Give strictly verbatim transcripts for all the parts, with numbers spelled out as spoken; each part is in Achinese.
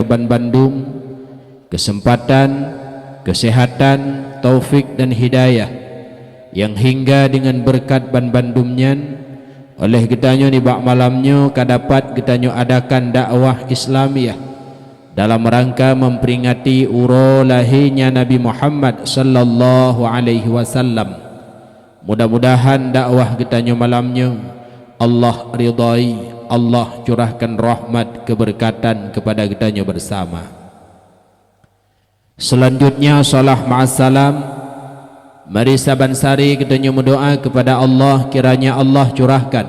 banbandum, keuseumpatan, keuseuhatan, taufik dan hidayah, nyang hingga deungon beureukat banbandum nyan, óh lheueh geutanyoe nibak malam nyoe ka dapat geutanyoe adakan dakwah Islamiah dalam rangka meuperingati uroe lahé nya Nabi Muhammad sallallahu alaihi wasallam. Mudah-mudahan dakwah geutanyoe malam nyoe Allah ridhai, Allah curahkan rahmat keubeureukatan keupada geutanyoe beusama. Seulanjutnya, salah ma'assalam, mari saban sari geutanyoe meudoá keupada Allah kiranya Allah curahkan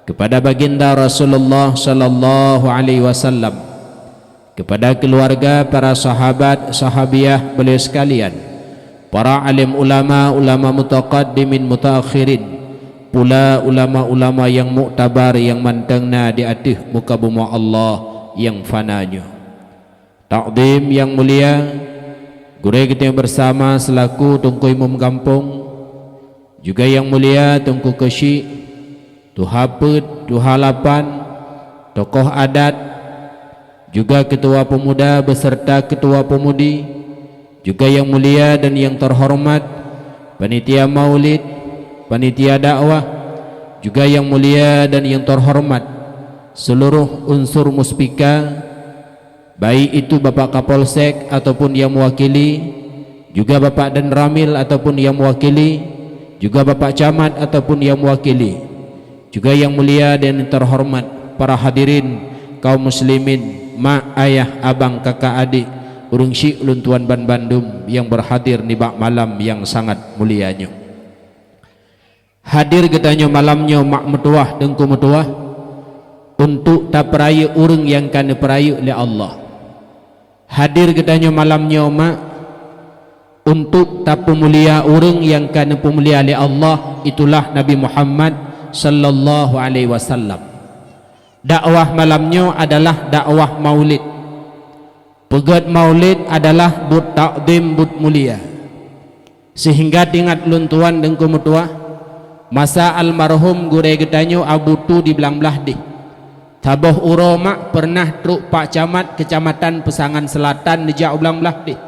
keupada baginda Rasulullah sallallahu alaihi wasallam, keupada keuluwarga, para sahabat, sahabiah beliau sekalian, para alim ulama, ulama mutaqaddimin, mutaakhirin, pula ulama-ulama nyang muktabar nyang mantong na di ateueh muka bumoe Allah nyang fana nyoe. Takdim nyang mulia, gurée geutanyoe beusama seulaku Teungku Imum Gampông, juga nyang mulia Teungku Keuchik, Tuha Peuet, Tuha Lapan, tokoh adat, juga keutua peumuda beserta keutua peumudi, juga nyang mulia dan nyang teuhoreumat panitia maulid, panitia dakwah, juga nyang mulia dan nyang teuhoreumat seuluroh unsur muspika, baik itu Bapak Kapolsek ataupun nyang meuwakili, juga Bapak Danramil ataupun nyang meuwakili, juga Bapak Camat ataupun nyang meuwakili, juga nyang mulia dan teuhoreumat para hadirin kaum muslimin, mak, ayah, abang, kakak, adik, ureuëng syik ulôn tuan banbandum nyang beurhadir nibak malam nyang sangat mulia nyoe. Hadir geutanyoe malam nyoe mak meutuwah teungku meutuwah, untuk tapeurayeuk ureuëng nyang ka neupeurayeuk lé Allah. Hadir geutanyoe malam nyoe mak, untuk tapeumulia ureuëng nyang ka neupeumulia lé Allah, itulah Nabi Muhammad sallallahu alaihi wasallam. Dakwah malam nyoe adalah dakwah Maulid. Peugét Maulid adalah buet takdim, buet mulia. Seuhingga teuingat lôn tuan teungku meutuwah, masa almarhum gurée geutanyoe Abu Tu di Blang Blahdeh, saboh uroe mak peureunah trok Pak Camat Keucamatan Peusangan Seulatan neujak u Blang Blahdeh,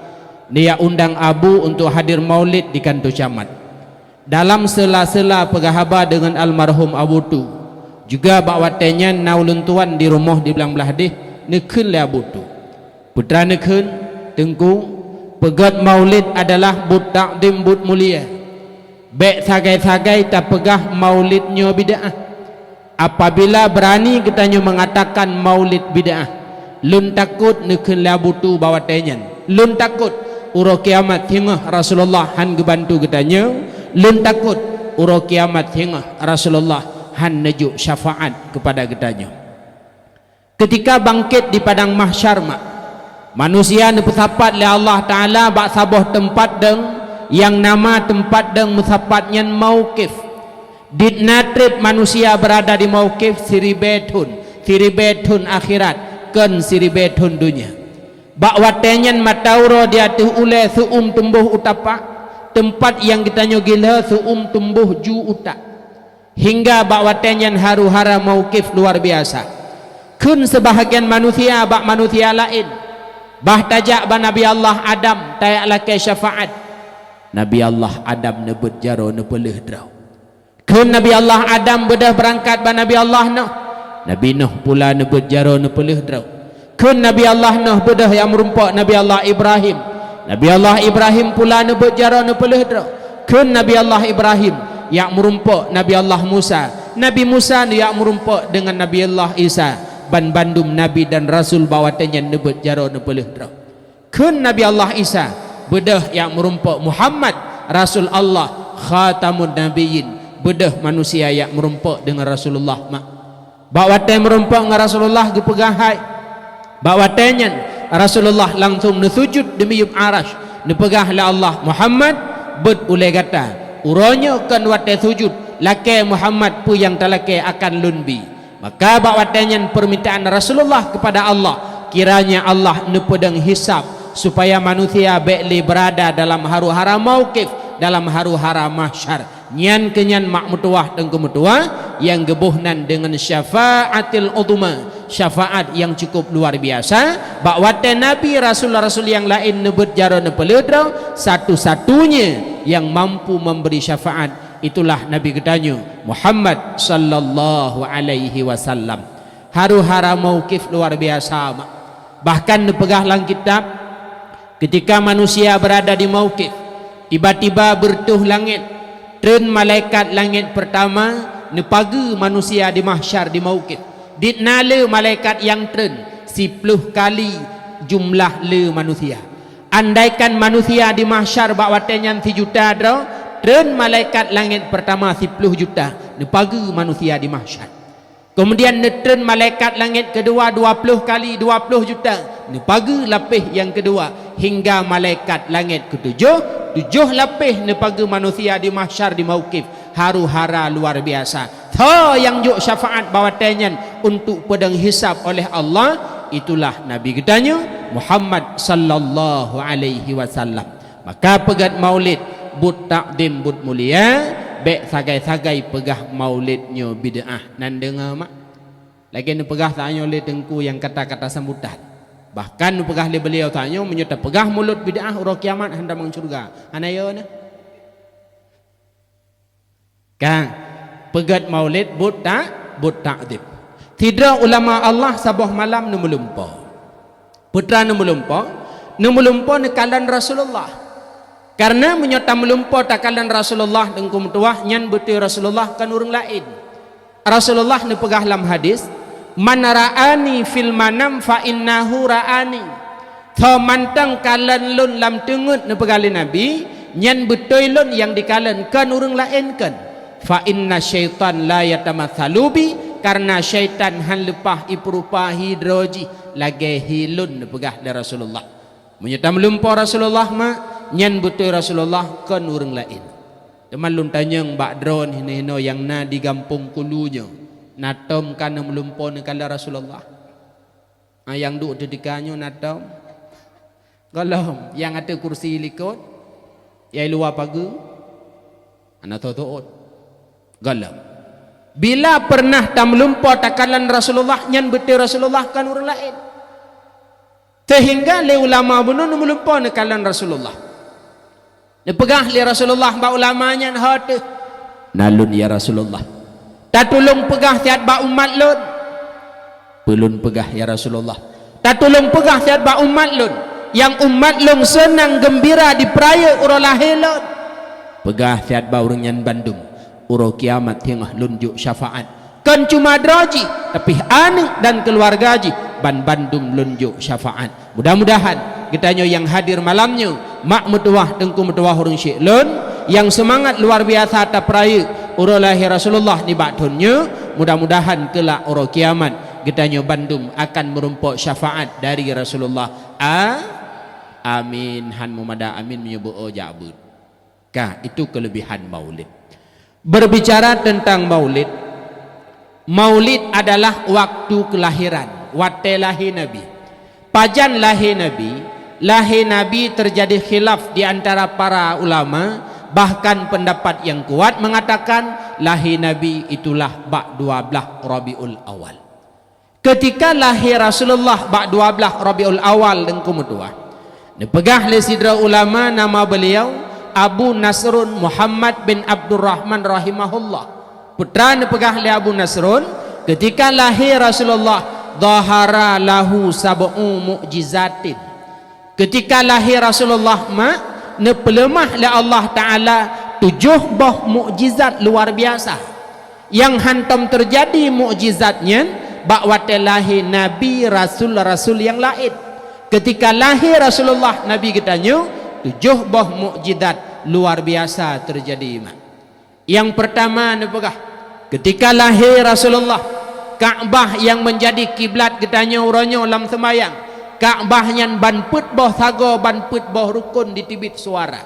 neujak undang Abu untuk hadir Maulid di kanto camat. Dalam seula-seula peugah haba deungon almarhum Abu Tu, juga bak watée nyan na ulôn tuan di rumoh di Blang Blahdeh, neukheun lé Abu Tu, "Peue teuma neukheun, Teungku, peugét Maulid adalah buet takdim, buet mulia. Bék sagai-sagai tapeugah Maulid nyoe bid'ah. Apabila beurani geutanyoe meungatakan Maulid bid'ah, lôn takot," neukheun lé Abu Tu bak watée nyan, "lôn takot uroe kiamat singoh Rasulullah hán geubantu geutanyoe, lôn takot uroe kiamat singoh Rasulullah hán neujok syafaat keupada geutanyoe." Keutika bangkét di Padang Mahsyar mak, manusia neupeusapat lé Allah Taala bak saboh teumpat deung nyang nama teumpat deung meusapat nyan mauqif. Dit na treb manusia beurada di mauqif siribée thon, siribée thon akhirat, kon siribée thon donya. Bak watée nyan mata uroe di ateueh ulée seu-uem tumboh u tapak, teumpat nyang geutanyoe gila seu-uem tumboh ju utak. Hingga bak watée nyan haru-hara mauqif luar biasa. Kheun seubahgian manusia bak manusia laén, "Bah tajak bak Nabi Allah Adam tajak lakée syafaat." Nabi Allah Adam neubeuet jaroe neupeuleueh droe. Kheun Nabi Allah Adam, "Beudôh beurangkat bak Nabi Allah Nuh." Nabi Nuh pula neubeuet jaroe neupeuleueh droe. Kheun Nabi Allah Nuh, "Beudôh jak meurumpok Nabi Allah Ibrahim." Nabi Allah Ibrahim pula neubeuet jaroe neupeuleueh droe. Kheun Nabi Allah Ibrahim, "Jak meurumpok Nabi Allah Musa." Nabi Musa neujak meurumpok deungon Nabi Allah Isa. Banbandum nabi dan rasul bak watée nyan neubeuet jaroe neupeuleueh droe. Kheun Nabi Allah Isa, "Beudôh jak meurumpok Muhammad, Rasul Allah, Khatamun Nabiyyin." Beudôh manusia jak meurumpok deungon Rasulullah mak. Bak watée meurumpok ngon Rasulullah geupeugah hai. Bak watée nyan Rasulullah langsong neusujut di miyueb Arasy, neupeugah lé Allah, "Muhammad, beuet ulée gata. Uroe nyoe kon watée sujut, lakée Muhammad peue nyang talakée akan lôn bi." Maka bak watée nyan peurmintaan Rasulullah keupada Allah, kiranya Allah neupeudong hisab, supaya manusia bék lé beurada dalam haru-hara mauqif, dalam haru-hara mahsyar. Nyan keuh nyan mak meutuwah teungku meutuwah nyang geuboh nan deungon syafaatil uzma, syafaat nyang cukup luar biasa. Bak watée nabi, rasul-rasul nyang laén neubeuet jaroe neupeuleuet droe, satu-satunya nyang mampu memberi syafaat itulah Nabi geutanyoe Muhammad sallallahu alaihi wasallam. Haru hara mauqif luar biasa mak. Bahkan neupeugah lam kitab, ketika manusia berada di mauqif, tiba-tiba beureutoh langét, treun malaikat langét peurtama neupageue manusia di mahsyar di mauqif. Dit na le malaikat nyang treun siploh kali jumlah le manusia. Andaikan manusia di mahsyar bak watée nyan sijuta droe, treun malaikat langét peurtama siploh juta neupageue manusia di mahsyar. Keumudian neutreun malaikat langét keudua dua ploh kali dua ploh juta, neupageue lapéh nyang keudua, hingga malaikat langét keutujoh, tujoh lapéh neupageue manusia di mahsyar di mauqif. Haru hara luar biasa. Tho nyang jok syafaat bak watée nyan untuk peudong hisab oleh Allah, itulah Nabi geutanyoe Muhammad sallallahu alaihi wasallam. Maka peugét maulid buet takzim, buet mulia, bék sagai-sagai peugah maulid nyoe bid'ah. Nan deungoe mak? Lagée neupeugah tanyoe lé teungku nyang kata-kata sambutan. Bahkan neupeugah lé beuliau tanyoe, meunyoe tapeugah mulod bid'ah, uroe kiamat hana tamong syeuruga. Hana yo na? Ka, peugét maulid buet ta-, buet takzim. Sidroe ulama Allah saboh malam neumeulumpo. Peue teuma neumeulumpo? Neumeulumpo neukalon Rasulullah. Karena meunyoe tameulumpo takalon Rasulullah, teungku meutuwah, nyan beutôi Rasulullah, kon ureuëng laén. Rasulullah neupeugah lam hadis, "Man ra'ani fil manam fa innahu ra'ani." Tho mantong kalon lôn lam teungeut, neupeugah lé Nabi, nyan beutôi lôn nyang dikalon, kon ureuëng laén kon. "Fa inna syaitan la yatamatsalu bi," karena syaitan hán leupah ipeurupa hi droe jih lagée hi lôn, neupeugah lé Rasulullah. Meunyoe tameulumpo Rasulullah mak, nyan beutôi Rasulullah, kon ureuëng laén. Teuma lôn tanyong bak droeneuh hinoe-hinoe nyang na di gampông Kulu nyoe, na tom ka neumeulumpo neukalon Rasulullah? Ah, nyang duek teutika nyoe na tom? Gohlom, nyang ateueh kursi likot, nyang luwa pageue, hana tho-tho ôt. Gohlom. Bila peureunah tameulumpo takalon Rasulullah, nyan beutôi Rasulullah, kon ureuëng laén. Seuhingga lé ulama bunoe neumeulumpo neukalon Rasulullah. Neupeugah lé Rasulullah bak ulama nyan, "Ho teuh, na lôn ya Rasulullah. Tatulông peugah siat bak umat lôn." "Peue lôn peugah ya Rasulullah?" "Tatulông peugah siat bak umat lôn, nyang umat lôn seunang geumbira dipeurayeuk uroe lahé lôn." "Peugah siat bak ureuëng nyan bandum, uroe kiamat teungoh lôn jok syafaat. Kon cuma droe jih, tapi aneuëk dan keuluwarga jih, ban bandum lôn jok syafaat." Mudah-mudahan geutanyoe nyang hadir malam nyoe, mak meutuwah, teungku meutuwah, ureuëng syik lôn, nyang seumangat luar biasa tapeurayeuk uroe lahé Rasulullah nibak thon nyoe, mudah-mudahan keulak uroe kiamat geutanyoe bandum akan meurumpok syafaat dari Rasulullah. A-, amin. Han meumada amin meunyoe beu-o jak beuet. Ka, itu kelebihan maulid. Berbicara tentang maulid, maulid adalah waktu kelahiran, watée lahé Nabi. Pajan lahé Nabi? Lahé Nabi terjadi khilaf di antara para ulama, bahkan pendapat yang kuat mengatakan lahé Nabi itulah bak dua blaih Rabiul Awal. Keutika lahé Rasulullah bak dua blaih Rabiul Awal, teungku meutuwah, neupeugah lé sidroe ulama nama beliau Abu Nasrun Muhammad bin Abdurrahman rahimahullah. Peue teuma neupeugah lé Abu Nasrun, keutika lahé Rasulullah, dhahara lahu sab'u mu'jizatin. Keutika lahé Rasulullah mak, neupeuleumah lé Allah Taala tujoh boh mukjizat luar biasa. Nyang hántom teujadi mukjizat nyan bak watée lahé nabi, rasul-rasul nyang laén. Keutika lahé Rasulullah Nabi geutanyoe, tujoh boh mukjizat luar biasa teujadi mak. Nyang peurtama neupeugah, keutika lahé Rasulullah, Ka'bah nyang meunjadi kiblat geutanyoe uroe nyoe lam seumayang, Ka'bah nyan ban peuet boh sagoe, ban peuet boh rukon jiteubiet suara.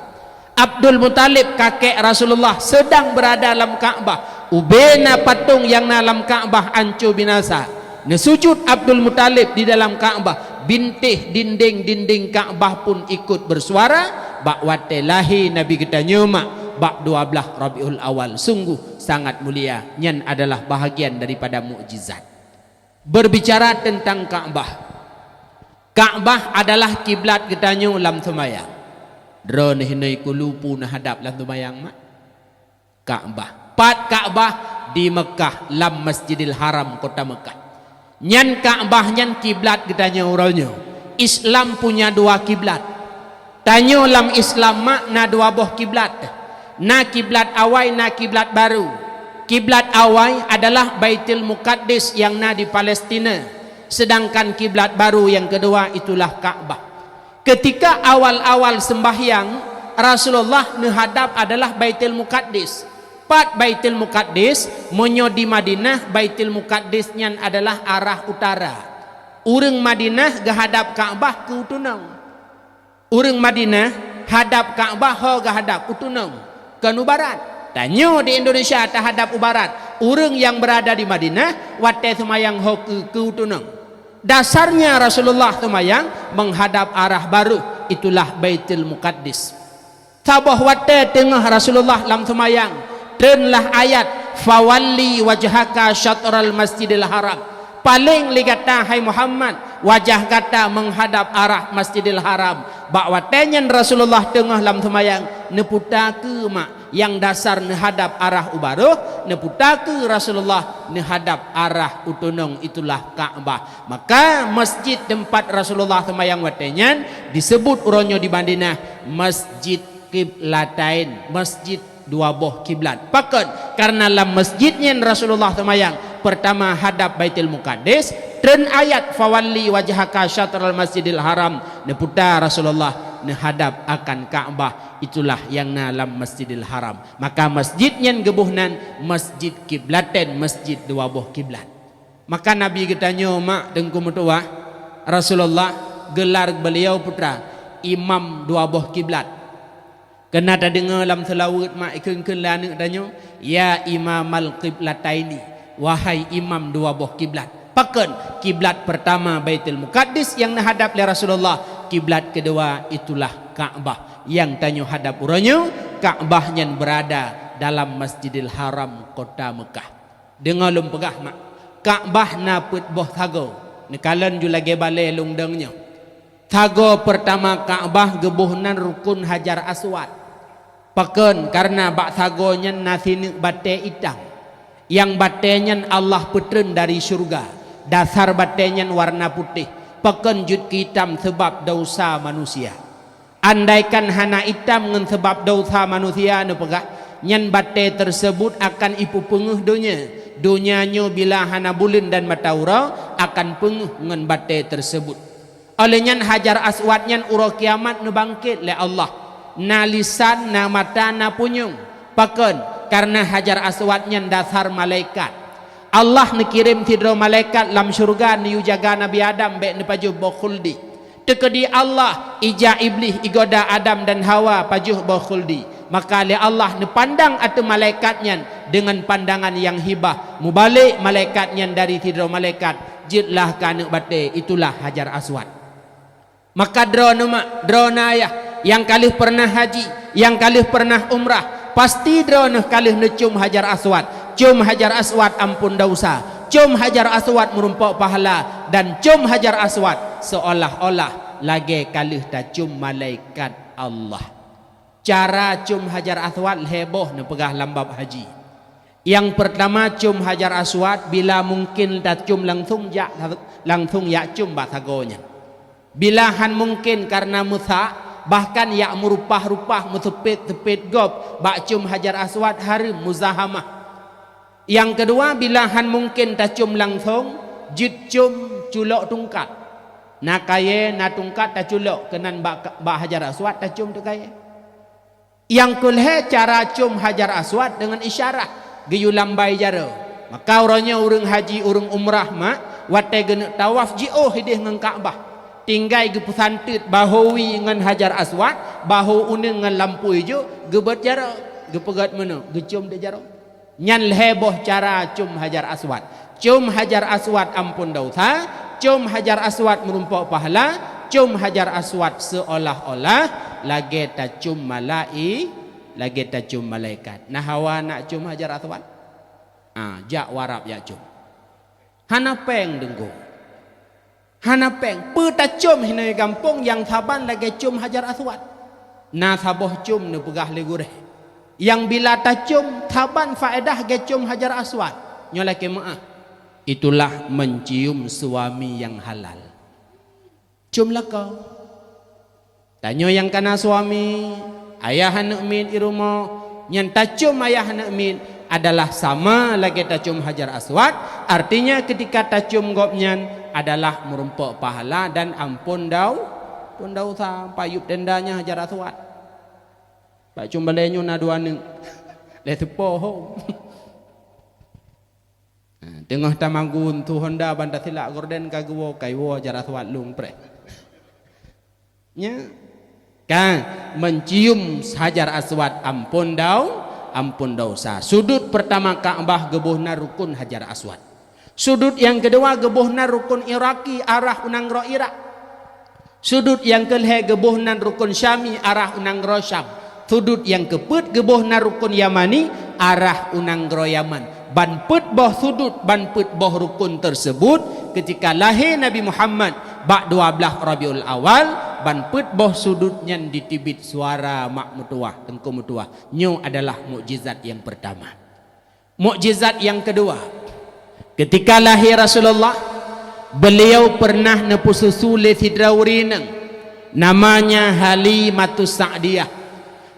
Abdul Muthalib, kakek Rasulullah, seudang beurada lam Ka'bah. Ubé na patong nyang na lam Ka'bah anco binasa. Neusujut Abdul Muthalib di dalam Ka'bah, bintéh dindéng-dindéng Ka'bah pun ikot beusuara bak watée lahé Nabi geutanyoe mak bak dua blaih Rabiul Awal. Sungguh sangat mulia, nyan adalah bahagian daripada mukjizat. Berbicara tentang Ka'bah. Ka'bah adalah kiblat geutanyoe lam seumayang. Droeneuh hinoe kulupu neuhadab lam seumayang mak? Ka'bah. Pat Ka'bah? Di Mekkah, lam Masjidil Haram, kota Mekkah. Nyan Ka'bah nyan kiblat geutanyoe uroe nyoe. Islam punya dua kiblat. Tanyoe lam Islam mak na dua boh kiblat. Na kiblat awai, na kiblat baru. Kiblat awai adalah Baitul Muqaddis nyang na di Palestina, sedangkan kiblat baru nyang keudua itulah Ka'bah. Keutika awal-awal seumbahyang, Rasulullah neuhadab adalah Baitul Muqaddis. Pat Baitul Muqaddis? Meunyoe di Madinah, Baitul Muqaddis nyan adalah arah utara. Ureuëng Madinah geuhadab Ka'bah keu tunong. Ureuëng Madinah hadab Ka'bah ho geuhadab u tunong, kon u barat. Tanyoe di Indonesia tahadab u barat. Ureuëng nyang beurada di Madinah watée seumayang ho keu, keu u tunong. Dasarnya Rasulullah seumayang menghadap arah baruh, itulah Baitul Muqaddis. Saboh watée teungoh Rasulullah lam seumayang, treunlah ayat, "Fawalli wajhaka syatral Masjidil Haram." Paleng lé gata, hai Muhammad, wajah gata menghadap arah Masjidil Haram. Bak watée nyan Rasulullah teungoh lam seumayang, neuputa keu mak, nyang dasar neuhadap arah u baroh, neuputa keu Rasulullah neuhadap arah u tunong, itulah Ka'bah. Maka masjid teumpat Rasulullah seumayang watée nyan disebut uroe nyoe di Madinah Masjid Qiblatain, masjid dua boh kiblat. Pakon? Karena lam masjid nyan Rasulullah seumayang, pertama hadap Baitul Muqaddis, treun ayat, "Fawalli wajhaka syatral Masjidil Haram," neuputa Rasulullah neuhadap akan Ka'bah, itulah nyang na lam Masjidil Haram. Maka masjid nyan geuboh nan Masjid Qiblatain, masjid dua boh kiblat. Maka Nabi geutanyoe mak Teungku meutuwah, Rasulullah, geular beliau putra, imam dua boh kiblat. Keunan tadeungoe lam seulaweuet mak ikheun-kheun lé aneuëk tanyoe, "Ya imamal qiblataini, wahai imam dua boh kiblat." Pakon? Kiblat pertama Baitul Muqaddis nyang neuhadap lé Rasulullah, kiblat keudua itulah Ka'bah nyang tanyoe hadap uroe nyoe. Ka'bah nyan beurada dalam Masjidil Haram, kota Meukah. Deungoe lôn peugah mak, Ka'bah na peuet boh sagoe, neukalon ju lagée balée lôn dong nyoe. Sagoe peurtama Ka'bah geuboh nan rukun Hajar Aswad. Pakon? Kareuna bak sagoe nyan na sineuk batée itam. Nyang batée nyan Allah peutreun dari syeuruga. Dasar batée nyan warna putéh. Pakon jeuet keu itam? Sabab desya manusia. Andaikan hana itam ngon sabab desya manusia neupeugah, nyan batée teuseubut akan ipeupeungeuh donya. Donya nyoe bila hana buleuen dan mata uroe akan peungeuh ngon batée teuseubut. Óh lheueh nyan Hajar Aswad nyan uroe kiamat neubangkét lé Allah. Na lisan, na mata, na punyueng. Pakon? Kareuna Hajar Aswad nyan dasar malaikat. Allah neukirém sidroe malaikat lam syeuruga neuyue jaga Nabi Adam bék neupajoh boh khuldi. Teukeudi Allah ija Iblih igoda Adam dan Hawa pajoh boh khuldi. Maka lé Allah neupandang ateueh malaikat nyan deungon pandangan nyang hibah. Mubalek malaikat nyan dari sidroe malaikat, jeuetlah keu aneuëk batée, itulah Hajar Aswad. Maka droeneuh mak, droeneuh ayah, nyang ka lheueh peureunah haji, nyang ka lheueh peureunah umrah, pasti droeneuh ka lheueh neucôm Hajar Aswad. Côm Hajar Aswad amphon desya, côm Hajar Aswad meurumpok pahala, dan côm Hajar Aswad seolah-olah lagée ka lheueh tacôm malaikat Allah. Cara côm Hajar Aswad lhée boh neupeugah lam bab haji. Nyang peurtama, côm Hajar Aswad bila mungken tacôm langsong jak, langsong jak côm bak sagoe nyan. Bila han mungken kareuna meusak, bahkan jak meurupah-rupah, meuseupet-seupet gob bak côm Hajar Aswad, hareuem muzahamah. Nyang keudua, bila han mungken tacôm langsong, jeuet côm culok tungkat. Na kayée, na tungkat taculok keunan bak, bak Hajar Aswad tacôm teuk kayée. Nyang keulhée cara côm Hajar Aswad deungon isyarah geuyue lambai jaroe. Maka uroe nyoe ureuëng haji, ureuëng umrah mak, watée geuneuk tawaf jiôh ideh ngon Ka'bah. Tinggai geupeusanteut bahô wie ngon Hajar Aswad, bahô uneuen ngon lampôh ijo, geubeuet jaroe, geupeugét meunoe, geucôm di jaroe. Nyan lhée boh cara côm Hajar Aswad. Côm Hajar Aswad amphon desya, côm Hajar Aswad meurumpok pahala, côm Hajar Aswad seolah-olah lagée tacôm malai-, lagée tacôm malaikat. Na hawa nak côm Hajar Aswad? Ah, jak u Arab jak côm. Hana péng deunggong. Hana péng. Peue tacom hinoe gampông nyang saban lagée com Hajar Aswad. Na saboh com neupeugah lé gurée. Nyang bila tacom saban faedah gée com Hajar Aswad. Nyoe lakée meuáh. Itulah mencium suami yang halal. Com lakoe. Tanyoe nyang kana suami, ayah aneuëk miet i rumoh, nyan tacom ayah aneuëk miet adalah sama lagée tacom Hajar Aswad, artinya ketika tacom gobnyan adalah meurumpok pahala dan ampon dau-, ampon desya. Payub tenda nyan Hajar Aswad. Bak com balée nyoe na dua aneuëk. Lé teupoh ho. Ha, teungoh tamagun su Honda ban tasilak gorden ka geuwoe, ka iwoe Hajar Aswad lôn preh. Nya. Kan, mencium Hajar Aswad ampon dau-, ampon desya. Sudut pertama Ka'bah geuboh na rukun Hajar Aswad. Sudut nyang keudua geuboh na rukun Iraki arah u nanggroe Irak. Sudut nyang keulhée geuboh nan rukun Syami arah u nanggroe Syam. Sudut nyang keupeuet geuboh nan rukun Yamani arah u nanggroe Yaman. Ban peuet boh sudut, ban peuet boh rukun tersebut, ketika lahé Nabi Muhammad bak dua blaih Rabiul Awal, ban peuet boh sudut nyan diteubiet suara mak meutuwah, teungku meutuwah. Nyoe adalah mukjizat nyang pertama. Mukjizat nyang keudua, ketika lahé Rasulullah, beliau pernah neupeususu lé sidroe ureuëng inong, namanya Halimatus Sa'diyah.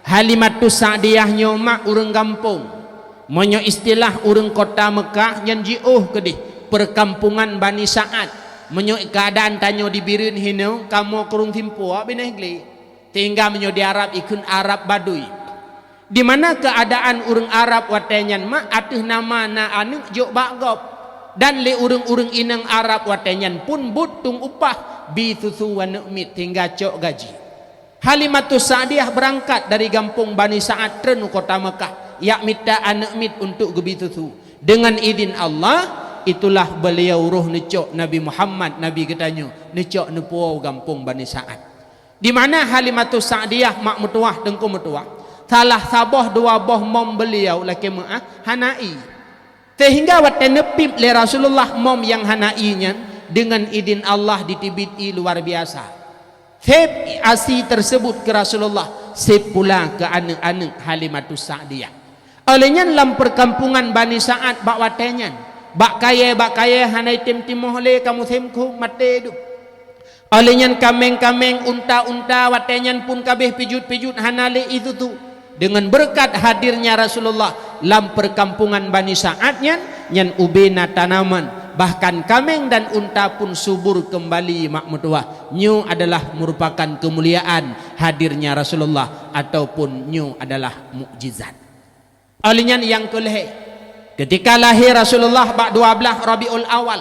Halimatus Sa'diyah nyoe mak ureuëng gampông. Meunyoe istilah ureuëng kota Meukah nyan jiôh keudeh, perkampungan Bani Sa'ad. Meunyoe keuadaan tanyoe di Bireuen hinoe, kamoe Krueng Simpoe binéh glé. Sehingga meunyoe di Arab ikheun Arab Badui. Di mana keuadaan ureuëng Arab watée nyan mak ateueh nama na aneuëk jok bak gob, dan lé ureuëng-ureuëng inong Arab watée nyan pun buet tueng upah bi susu aneuëk miet sehingga cok gaji. Halimatus Sa'diyah beurangkat dari gampông Bani Sa'ad treun u kota Meukah, jak mita aneuëk miet untuk geubi susu. Deungon idin Allah, itulah beliau roh neucok Nabi Muhammad, Nabi geutanyoe, neucok neupuwoe u gampông Bani Sa'ad. Di mana Halimatus Sa'diyah mak meutuwah, teungku meutuwah, salah saboh dua boh mom beliau lakée meuáh hana ie. Sehingga watée neupiep lé Rasulullah mom nyang hana ie nyan, deungon idin Allah diteubiet ie luar biasa. Sép asi tersebut keu Rasulullah, sép pula keu aneuëk-aneuëk Halimatus Sa'diyah. Óh lheueh nyan lam perkampungan Bani Sa'ad bak watée nyan, bak kayée-bak kayée hana item timoh lé ka musém khueng maté dum. Óh lheueh nyan kaméng-kaméng, unta-unta watée nyan pun kabéh pijuet-pijuet hana lé ie susu. Deungon beureukat hadirnya Rasulullah lam perkampungan Bani Sa'ad nyan, nyan ubé na tanaman, bahkan kaméng dan unta pun subur keumbali mak meutuwah. Nyoe adalah meurupakan keumuliaan hadirnya Rasulullah ataupun nyoe adalah mukjizat. Óh lheueh nyan nyang keulhée, keutika lahé Rasulullah bak dua blaih Rabiul Awal,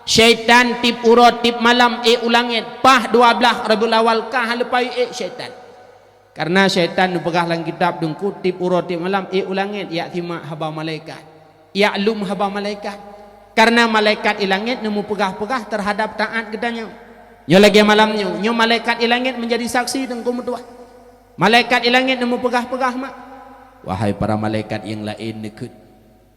syaitan tieb uroe tieb malam ék u langét, paih dua blaih Rabiul Awal ka hana leupah ék syaitan. Kareuna syaitan neupeugah lam kitab deungku tieb uroe tieb malam ék u langét jak simak haba malaikat, jak lom haba malaikat. Kareuna malaikat i langét neumeupeugah-peugah teuhadab taát geutanyoe. Nyoe lagée malam nyoe, nyoe malaikat i langét meunjadi saksi teungku meutuwah. Malaikat i langét neumeupeugah-peugah mak, "Wahai para malaikat nyang laén neukheun,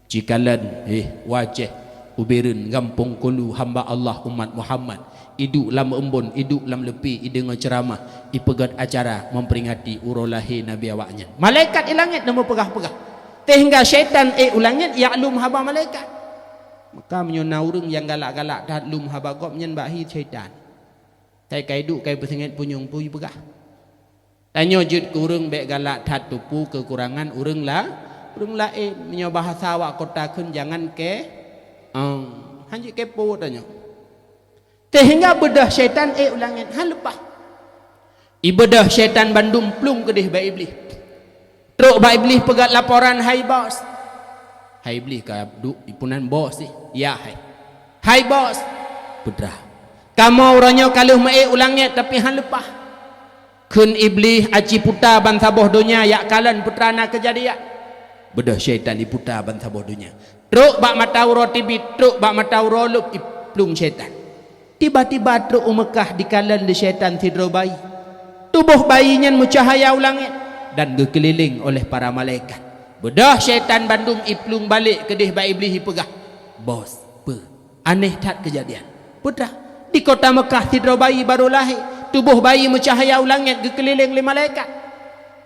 cikalon, heh, wacée, u Bireuen gampông kulu hamba Allah umat Muhammad, iduek lam eumbon, iduek lam leupie, ideungoe ceuramah, ipeugét acara memperingati uroe lahé Nabi awaknyan." Malaikat i langét neumeupeugah-peugah. Sehingga syaitan ék u langét jak lom haba malaikat. Maka meunyoe na ureuëng nyang galak-galak that lom haba gob nyan bak hi syaitan. Kai-kai duek kai peusinget punyueng peue jipeugah. Tanyoe jeuet keu ureuëng bék galak that teupeue keukurangan ureuëng la-, ureuëng laén. Meunyoe bahasa awak kota kheun jangan ke-, ong, hanjeuet kepo tanyoe. Sehingga beudôh syaitan ék u langét, han leupah. Ibeudôh syaitan bandum plueng keudeh bak Iblih. Trok bak Iblih peugét laporan, "Hai bos." Hai Iblih ka duek ipunan bos sih. "Ya hai." "Hai bos." "Peue teuma?" "Kamoe uroe nyoe ka lheueh meuék u langét tapi han leupah." Kheun Iblih, "Aci puta ban saboh donya jak kalon peue teuma na keujadian." Beudôh syaitan iputa ban saboh donya. Trok bak mata uroe teubiet, trok bak mata uroe lop iplueng syaitan. Tiba-tiba trok u Meukah dikalon lé syaitan sidroe bayi. Tuboh bayi nyan meucahya u langét dan geukeulileng oleh para malaikat. Beudôh syaitan bandum iplueng balek keudeh bak Iblih ipeugah, "Bos, peue?" Aneh that keujadian. Peue teuma? Di kota Meukah sidroe bayi barô lahé, tuboh bayi meucahya u langét geukeulileng lé malaikat.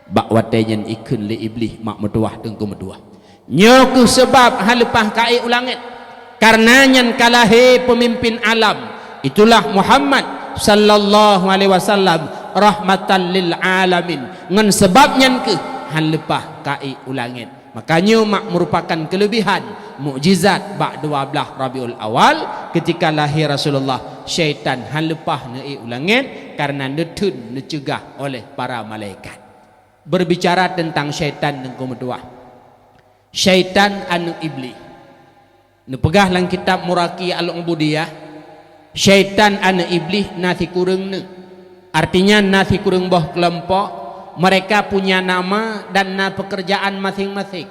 Bak watée nyan ikheun lé Iblih mak meutuwah teungku meutuwah. Nyoe kheueh sabab han leupah ka ék u langét. Kareuna nyan ka lahé peumimpin alam, itulah Muhammad sallallahu alaihi wasallam rahmatan lil alamin. Ngon sabab nyan kheueh han leupah ka ék u langét. Maka nyoe mak meurupakan keuleubihan mukjizat bak dua blaih Rabiul Awal, keutika lahé Rasulullah, syaitan han leupah neuék u langét kareuna neutheun neuceugah oleh para malaikat. Berbicara teuntang syaitan teungku meutuwah. Syaitan aneuk Iblih. Neupeugah lam kitab Muraqi Al-Ubudiyah, syaitan aneuk Iblih na sikureueng neuk. Artinya na sikureueng boh keulompok, mereka punya nama dan na pekerjaan maséng-maséng.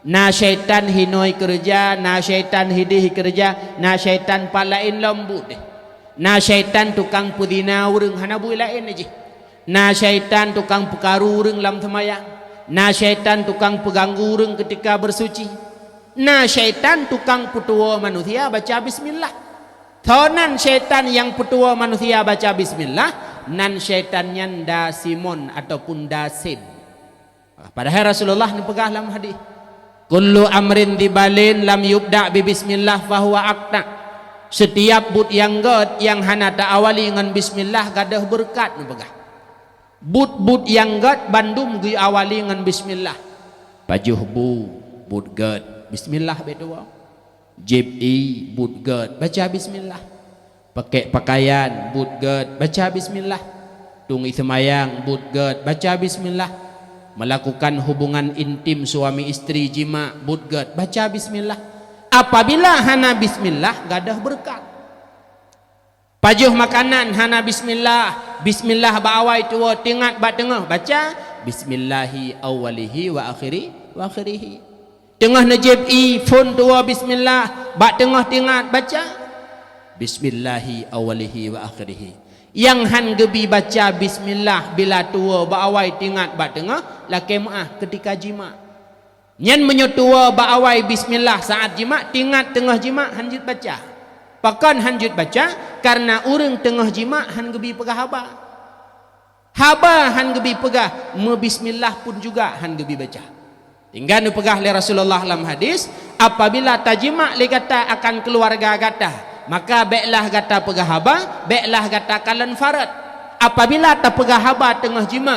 Na syaitan hinoe keureuja, na syaitan hidéh keureuja, na syaitan pat laén lom buet deh. Na syaitan tukang peuzina ureuëng hana buet laén jih. Na syaitan tukang peukaru ureuëng lam seumayang. Na syaitan tukang peuganggu ureuëng keutika beusuci. Na syaitan tukang peutuwoe manusia baca bismillah. Soe nan syaitan nyang peutuwoe manusia baca bismillah? Nan syaitan nyan da Simon ataupun da Sim. Padahai Rasulullah neupeugah lam hadis, "Kullu amrin dibalin lam yubda bi bismillah fahuwa akta." Setiap buet nyang gét nyang hana ta-awali ngon bismillah gadôh beureukat, neupeugah. Buet-buet nyang gét bandum geuawali ngon bismillah. Pajoh bu, buet gét, bismillah beutuwoe. Jieb ié, buet gét, baca bismillah. Pakèk pakaian, buet gét, baca bismillah. Tueng ié seumayang, buet gét, baca bismillah. Melakukan hubungan intim suami istri, jima, buet gét, baca bismillah. Apabila hana bismillah, gadôh beureukat. Pajoh makanan hana bismillah, bismillah bak awai tuwoe, teuingat bak teungoh, baca, "Bismillahi awwalihi wa akhiri, wa akhirihi." Teungoh neujieb ié, phon tuwoe, bismillah, bak teungoh teuingat, baca, "Bismillahi awwalihi wa akhirihi." Nyang han geubi baca bismillah bila tuwoe bak awai teuingat bak teungoh, lakèe meuáh keutika jima. Nyan meunyoe tuwoe bak awai bismillah saát jima, teuingat teungoh jima han jeuet baca. Pakon han jeuet baca? Kareuna ureuëng teungoh jima han geubi peugah haba. Haba han geubi peugah, meubismillah pun juga han geubi baca. Hingga neupeugah lé Rasulullah lam hadis, "Apabila tajima lé gata akan keuluwarga gata, maka bèklah gata peugah haba, bèklah gata kalon farot." Apabila tapeugah haba teungoh jima,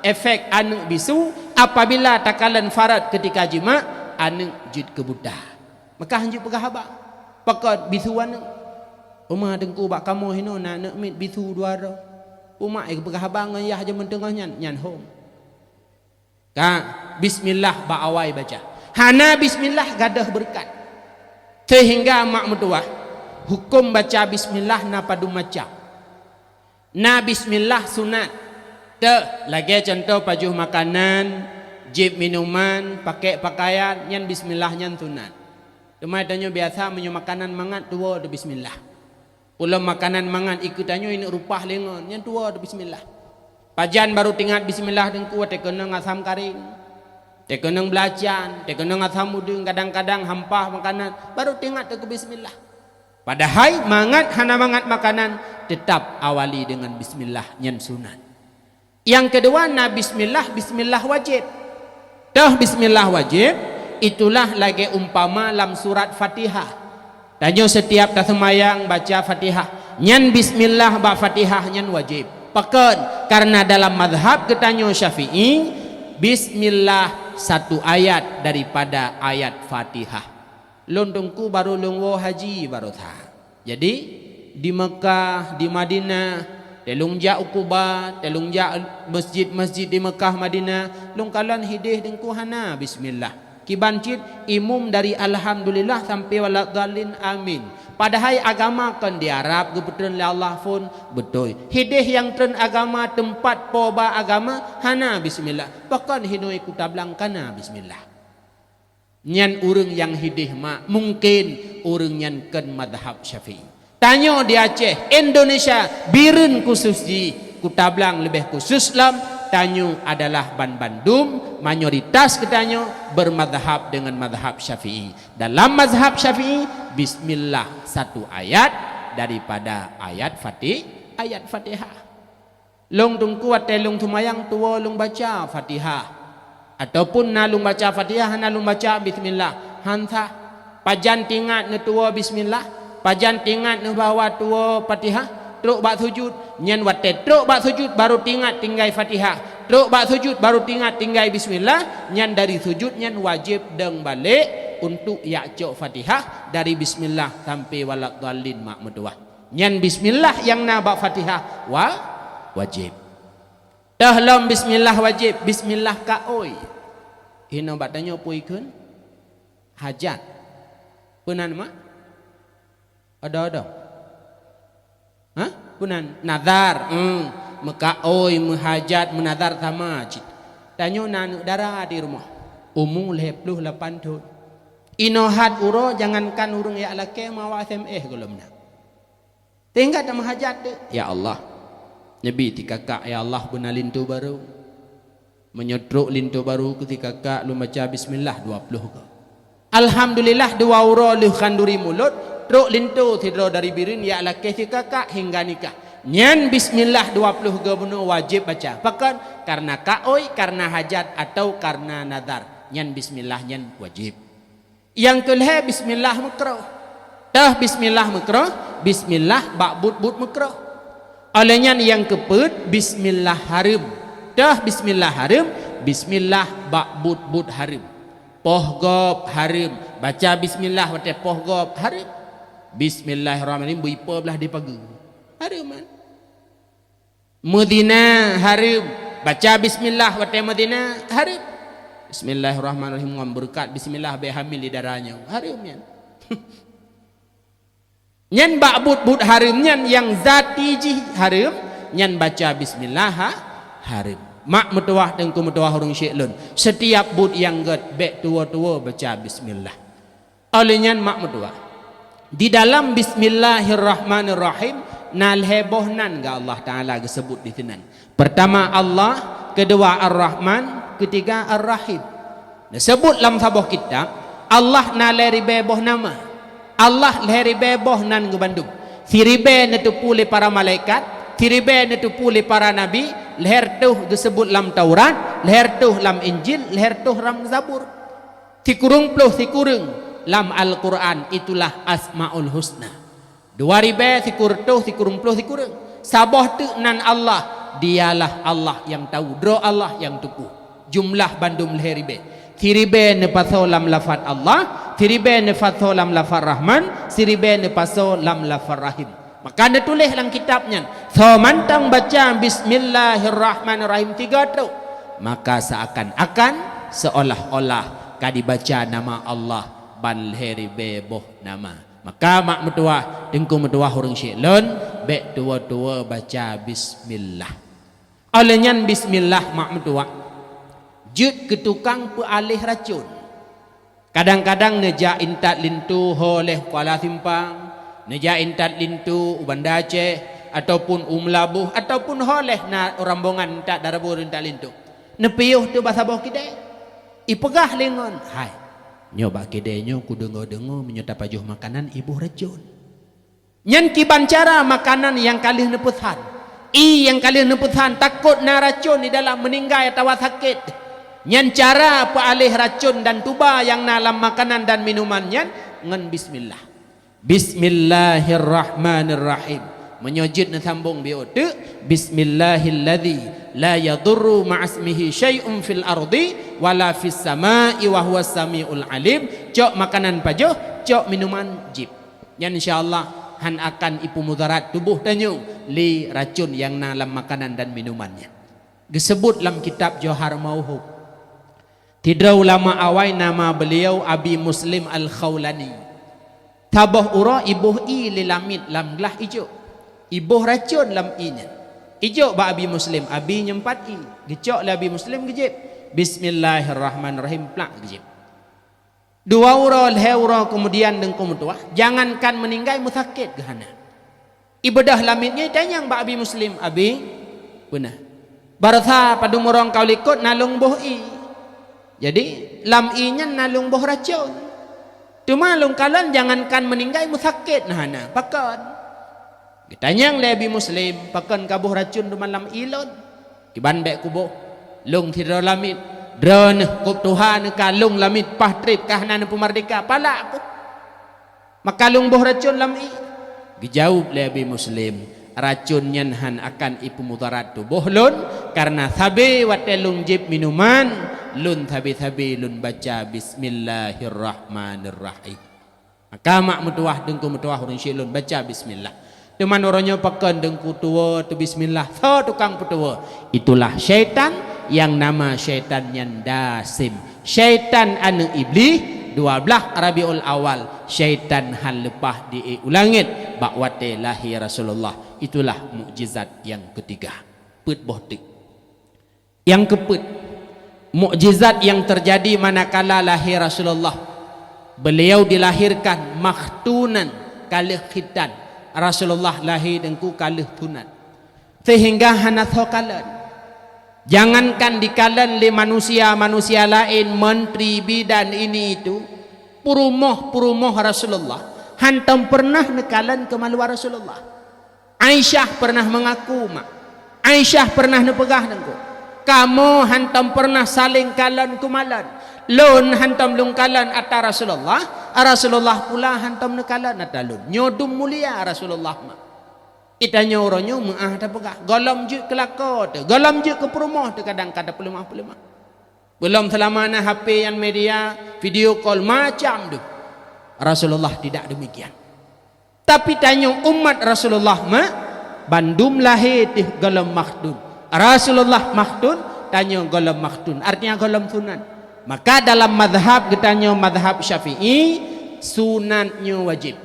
efek aneuëk bisu, apabila takalon farot keutika jima, aneuëk jeuet keu buta. Maka han jeuet peugah haba. Pakon bisu aneuëk? Uma teungku bak kamoe hinoe na aneuëk miet bisu dua droe. Uma ék peugah haba ngon yah jameun teungoh nyan, nyan hom. Ka, bismillah bak awai baca. Hana bismillah gadôh beureukat. Seuhingga mak meutuwah, huköm baca bismillah na padum macam. Na bismillah sunat. Teuh, lagèe cuntoh pajoh makanan, jieb minuman, pakèk pakaian, nyan bismillah nyan sunat. Teuma tanyoe biasa meunyoe makanan mangat tuwoe teuh bismillah. Peulom makanan mangat ikeue tanyoe ineuk rupah lé ngon, nyan tuwoe teuh bismillah. Pajan barô teuingat bismillah teungku, watèe keunong asam karéng, watèe keunong beulacan, watèe keunong asam udeueng, kadang-kadang hampah makanan, barô teuingat teuh keu bismillah. Padahai mangat hana mangat makanan, teutap awali deungon bismillah, nyan sunat. Nyang keudua na bismillah, bismillah wajéb. Teuh bismillah wajéb, itulah lagèe umpama lam surat Fatihah. Tanyoe setiap taseumayang baca Fatihah, nyan bismillah bak Fatihah nyan wajéb. Pakon? Kareuna dalam mazhab geutanyoe Syafi'i, bismillah satu ayat daripada ayat Fatihah. Lôn teungku barô lôn woe haji baroesa. Jadi, di Meukah, di Madinah, lôn jak u Kuba, lôn jak masjid-masjid di Meukah, Madinah, lôn kalon hidéh teungku hana bismillah. Kiban cit imum dari alhamdulillah sampai waladhdallin, amin. Padahai agama kon di Arab geupeutreun lé Allah phon, beutôi. Hidéh nyang treun agama teumpat po ba agama hana bismillah. Pakon hinoe kutablang kana bismillah. Nyan ureuëng nyang hidéh mak, mungken ureuëng nyan kon mazhab Syafi'i. Tanyoe di Aceh, Indonesia, Bireuen khusus jih, kutablang leubeh khusus lom, tanyoe adalah banbandum, mayoritas geutanyoe bermazhab dengan mazhab Syafi'i. Dalam mazhab Syafi'i, Bismillah satu ayat daripada ayat Fati-, ayat Fatihah. Lôn teungku watée lôn seumayang tuwoe lôn baca Fatihah. Ataupun na lôn baca Fatihah, hana lôn baca bismillah, han sah. Pajan tingat neutuwoe bismillah, pajan tingat neubahwa tuwoe Fatihah, trok bak sujud. Nyan watée trok bak sujud baru tingat tinggai Fatihah. Trok bak sujud baru tingat tinggai bismillah, nyan dari sujud nyan wajéb dong balek untuk jak cok Fatihah dari bismillah sampai waladhdallin mak meutuwah. Nyan bismillah nyang na bak Fatihah wa-, wajéb. Teuh lom bismillah wajéb, bismillah kaôi. Hino bak tanyoe peue ikheun? Hajat. Peue nan mak? Odo-odo. Hah? Peue nan? Nazar. Hmm. Meukaôi, meuhajat, meunazar sama cit. Tanyoe na aneuk dara di rumoh. Umu lhée ploh lapan thon. Inoe hat uroe jangankan ureuëng jak lakée, meuawai S M S gohlom na. Tinggai tameuhajat deuek, "Ya Allah, neubi tikakak, ya Allah, beuna linto barô." Meunyoe trok linto barô keu tikakak, lôn baca bismillah dua ploh goe. Alhamdulillah, dua uroe lheueh khanduri mulod, trok linto sidroe dari Bireuen jak lakée tikakak hingga nikah. Nyan bismillah dua ploh goe bunoe wajéb baca. Pakon? Kareuna kaôi, kareuna hajat, atawa kareuna nazar. Nyan bismillah nyan wajéb. Nyang keu lhée bismillah meukroh. Teuh bismillah meukroh, bismillah bak buet-buet meukroh. Óh lheueh nyan nyang keupeuet bismillah hareuem. Teuh bismillah hareuem, bismillah bak buet-buet hareuem. Poh gob hareuem, baca bismillah watée poh gob hareuem. Bismillahirrahmanirrahim beu ipo blaih di pageue. Hareuem kan? Meuzina hareuem, baca bismillah watée meuzina hareuem. Bismillahirrahmanirrahim ngon beureukat bismillah bék hamil di dara nyoe. Hareuem nyan. Nyan bak buet-buet hareuem nyan nyang zati jih hareuem, nyan baca bismillah ha-, hareuem. Mak meutuwah teungku meutuwah ureuëng syik lôn, setiap buet nyang gét bék tuwoe-tuwoe baca bismillah. Óh lheueh nyan mak meutuwah. Di dalam bismillahirrahmanirrahim na lhée boh nan geuh Allah Taala geuseubut di sinan. Peurtama Allah, keudua Ar-Rahman, keutiga Ar-Rahim. Neuseubut lam saboh kitab, Allah na lhée ribée boh nama. Allah lhée ribée boh nan geuh bandum. Siribée neuteupeue lé para malaikat, siribée neuteupeue lé para nabi, lhée reutôh geuseubut lam Taurat, lhée reutôh lam Injil, lhée reutôh lam Zabur. Sikureueng ploh sikureueng lam Al-Quran, itulah Asmaul Husna. Dua ribée sikureueng reutôh sikureueng ploh sikureueng. Saboh teuk nan Allah, dialah Allah nyang tahu, droe Allah nyang teupeue. Jumlah bandum lhée ribée. Siribée neupasoe lam lafaz Allah, siribée neupasoe lam lafaz Rahman, siribée neupasoe lam lafaz Rahim. Maka neutuléh lam kitab nyan, soe mantong baca Bismillahirrahmanirrahim tiga trok, maka seuakan-akan, seuolah-olah ka dibaca nama Allah ban lhée ribée boh nama. Maka mak meutuwah, teungku meutuwah ureuëng syik lôn, bék tuwoe-tuwoe baca bismillah. Óh lheueh nyan bismillah mak meutuwah, jeuet keu tukang peualéh racon. Kadang-kadang neujak intat linto ho lheueh Kuala Simpang, neujak intat linto u Banda Aceh, ataupun u Meulaboh, ataupun ho lheueh na rombongan intat dara boh intat linto. Neupiôh teuk bak saboh kidée. Ipeugah lé ngon, "Hai, nyoe bak kidée nyoe kudeungoe-deungoe meunyoe tapajoh makanan iboh racon." Nyan kiban cara makanan nyang ka lheueh neupeusan. Ie nyang ka lheueh neupeusan, takot na racon di dalam, meuninggai atawa sakét. Nyan cara peualéh racon dan tuba nyang na lam makanan dan minuman nyan ngon bismillah. Bismillahirrahmanirrahim. Meunyoe jeuet neusambong beuteuk, Bismillahilladzi la yadurru ma'asmihi syai'un fil ardi wala fis sama'i wa huwas sami'ul alim. Cok makanan pajoh, cok minuman jieb. Nyan insya Allah hán akan ipeumudarat tuboh tanyoe lé racon nyang na lam makanan dan minuman nyan. Geuseubut lam kitab Johar Mauhub. Sidroe ulama awai nama beuliau Abi Muslim Al-Khaulani. Saboh uroe iboh ie lé lamiet lam glah ijok. Iboh racon lam ie nyan. Ijok bak Abi Muslim, Abi nyoe pat ie. Geucok lé Abi Muslim geujieb. Bismillahirrahmanirrahim, plak geujieb. Dua uroe, lhée uroe keumudian deungon meutuwah, jangankan meuninggai, meusakét geuhana. Ibeudôh lamiet nyoe itanyong bak Abi Muslim, "Abi, peue na?" "Baroesa padum uroe ka u likot na lôn boh ie. Jadi, lam ie nyan na lôn boh racon." Teuma lôn kalon jangankan meuninggai, meusakét na hana. Pakon? Geutanyong lé Abi Muslim, "Pakon ka boh racun teuma lam ié lôn?" "Kiban bék kuboh. Lôn sidroe lamiet. Droeneuh kôb tuha neuka lôn lamiet paih treb ka hana neupeumeurdéhka, palak ku. Maka lôn boh racun lam ié." Geujaweueb lé Abi Muslim, "Racun nyan hán akan ipeumudarat tuboh lôn, kareuna sabe watée lôn jieb minuman, lôn sabe-sabe lôn baca bismillahirrahmanirrahim." Maka mak meutuwah, teungku meutuwah, ureuëng syik lôn baca bismillah. Teuma uroe nyoe pakon teungku tuwoe teu bismillah, soe tukang peutuwoe? Itulah syaitan, nyang nama syaitan nyan Dasim. Syaitan aneuëk Iblih, dua blaih Rabiul Awal, syaitan hán leupah di ék u langét bak watée lahé Rasulullah. Itulah mukjizat nyang keutiga. Peuet boh teuk. Nyang keupeuet, mukjizat nyang teujadi manakala lahé Rasulullah. Beliau dilahirkan makhtunan, ka lheueh khitan. Rasulullah lahé teungku ka lheueh sunat. Seuhingga hana soe kalon. Jangankan dikalon lé manusia-manusia laén, menteri, bidan, ini itu, peurumoh-peurumoh Rasulullah, hántom peureunah neukalon keumaluan Rasulullah. Aisyah peureunah meungaku, "Mak." Aisyah peureunah neupeugah, "Teungku, kamoe hántom peureunah saléng kalon keumalon. Lôn hántom lôn kalon ata Rasulullah, Rasulullah pula hántom neukalon ata lôn. Nyoe dum mulia Rasulullah, Mak." Geutanyoe uroe nyoe meuáh tapeugah, gohlom jeuet keu lakoe teuh, gohlom jeuet keu peurumoh teuh, kadang ka tapeuleumah-peuleumah. Beulom seulama na H P nyang media, video call macam deuh. Rasulullah tidak demikian. Tapi tanyoe umat Rasulullah, Mak, bandum lahé teuh gohlom makhtun. Rasulullah makhtun, tanyoe gohlom makhtun, artinya gohlom sunat. Maka dalam mazhab geutanyoe, mazhab Syafi'i, sunat nyoe wajéb.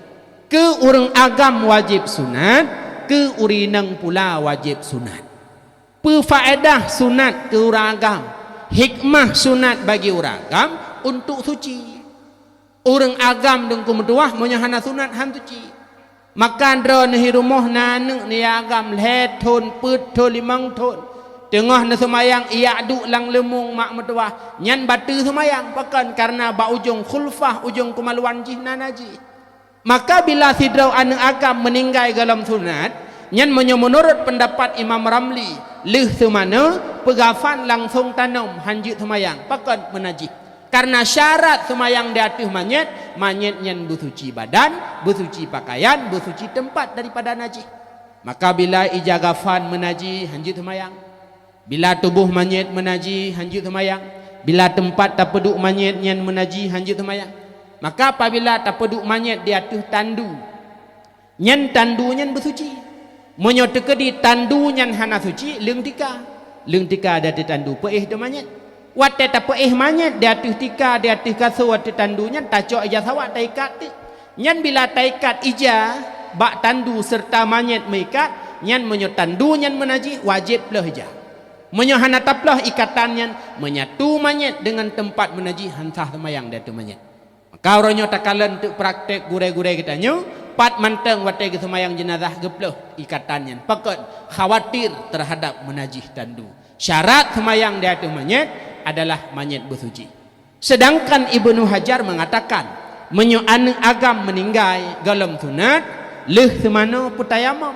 Keu ureuëng agam wajéb sunat, keu ureuëng inong pula wajéb sunat. Peue faedah sunat keu ureuëng agam? Hikmah sunat bagi ureuëng agam, untuk suci. Ureuëng agam, teungku meutuwah, meunyoe hana sunat, hán suci. Maka droeneuh di rumoh na aneuëk neuh agam lhée thon, peuet thon, limong thon, teungoh neuseumayang ijak duek lam leumueng, mak meutuwah, nyan bateue seumayang. Pakon? Kareuna bak ujong khulfah, ujong keumaluan jih na najih. Maka bila sidroe aneuëk agam meuninggai gohlom sunat, nyan meunyoe meunurot peundapat Imam Ramli, lheueh seumanoe peugafan langsong tanom, hán jeuet seumayang. Pakon? Meunajih. Kareuna syarat seumayang di ateueh manyét, manyét nyan beusuci badan, beusuci pakaian, beusuci teumpat daripada najih. Maka bila ija gafan meunajih, hán jeuet seumayang. Bila tuboh manyét meunajih, hán jeuet seumayang. Bila teumpat tapeuduek manyét nyan meunajih, hán jeuet seumayang. Maka apabila tapeuduek manyét di ateueh tandu, nyan tandu nyan beusuci. Meunyoe teukeudi tandu nyan hana suci, leueng tika. Leueng tika di ateueh tandu, peuéh teuh manyét. Watée tapeuéh manyét di ateueh tika, di ateueh kasô, ateueh tandu nyan, tacok ija sawak, taikat teuk. Nyan bila taikat ija bak tandu seureuta manyét meuikat, nyan meunyoe tandu nyan meunajih, wajéb ploh ija. Meunyoe hana taploh ikatan nyan, meunyoe teuh manyét deungon teumpat meunajih, hán sah seumayang di ateueh manyét. Maka uroe nyoe takalon teuk prakték gurée-gurée geutanyoe, pat mantong watée geuseumayang jeunazah geuploh ikatan nyan. Pakon? Khawatir teuhadab meunajih tandu. Syarat seumayang di ateueh manyét adalah manyét beusuci. Seudangkan Ibnu Hajar meungatakan, meunyoe aneuëk agam meuninggai gohlom sunat, lheueh seumanoe peutayamom.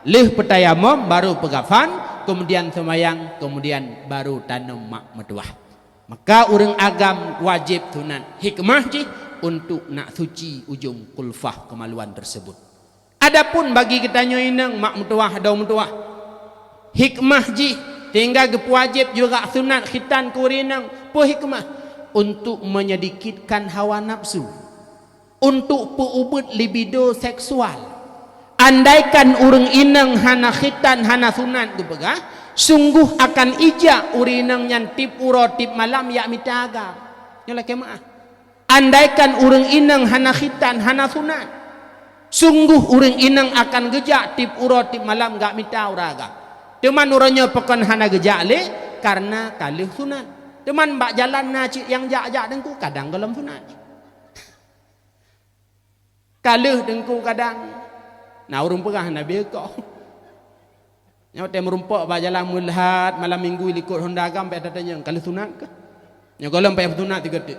Lheueh peutayamom, baru peugafan, keumudian seumayang, keumudian baru tanom mak meutuwah. Maka ureuëng agam wajéb sunat, hikmah jih untuk nak suci ujong kulfah keumaluan teuseubut. Adapun bagi geutanyoe inong, mak meutuwah, adoe meutuwah, hikmah jih seuhingga geupeuwajéb juga sunat khitan keu ureuëng inong. Peue hikmah? Untuk menyedikitkan hawa nafsu. Untuk peuubeuet libido seksual. Andaikan ureuëng inong hana khitan, hana sunat geupeugah, sunggoh akan ijak ureuëng inong nyan tieb uroe tieb malam jak mita agam. Nyoe lakée meuáh. Andaikan ureuëng inong hana khitan, hana sunat, sunggoh ureuëng inong akan geujak tieb uroe tieb malam jak mita ureuëng agam. Teuma uroe nyoe pakon hana geujak lé? Kareuna ka lheueh sunat. Teuma bak jalan na cit nyang jak-jak teungku, kadang gohlom sunat. Ka lheueh teungku kadang. Na ureuëng peugah, "Nabi kok." Nyoe watée meurumpok bak jalan meuleuhat malam minggu likot honda agam, payah tatanyong, "Ka lheueh sunat kah?" Nyoe gohlom payah sunat tiga teuk.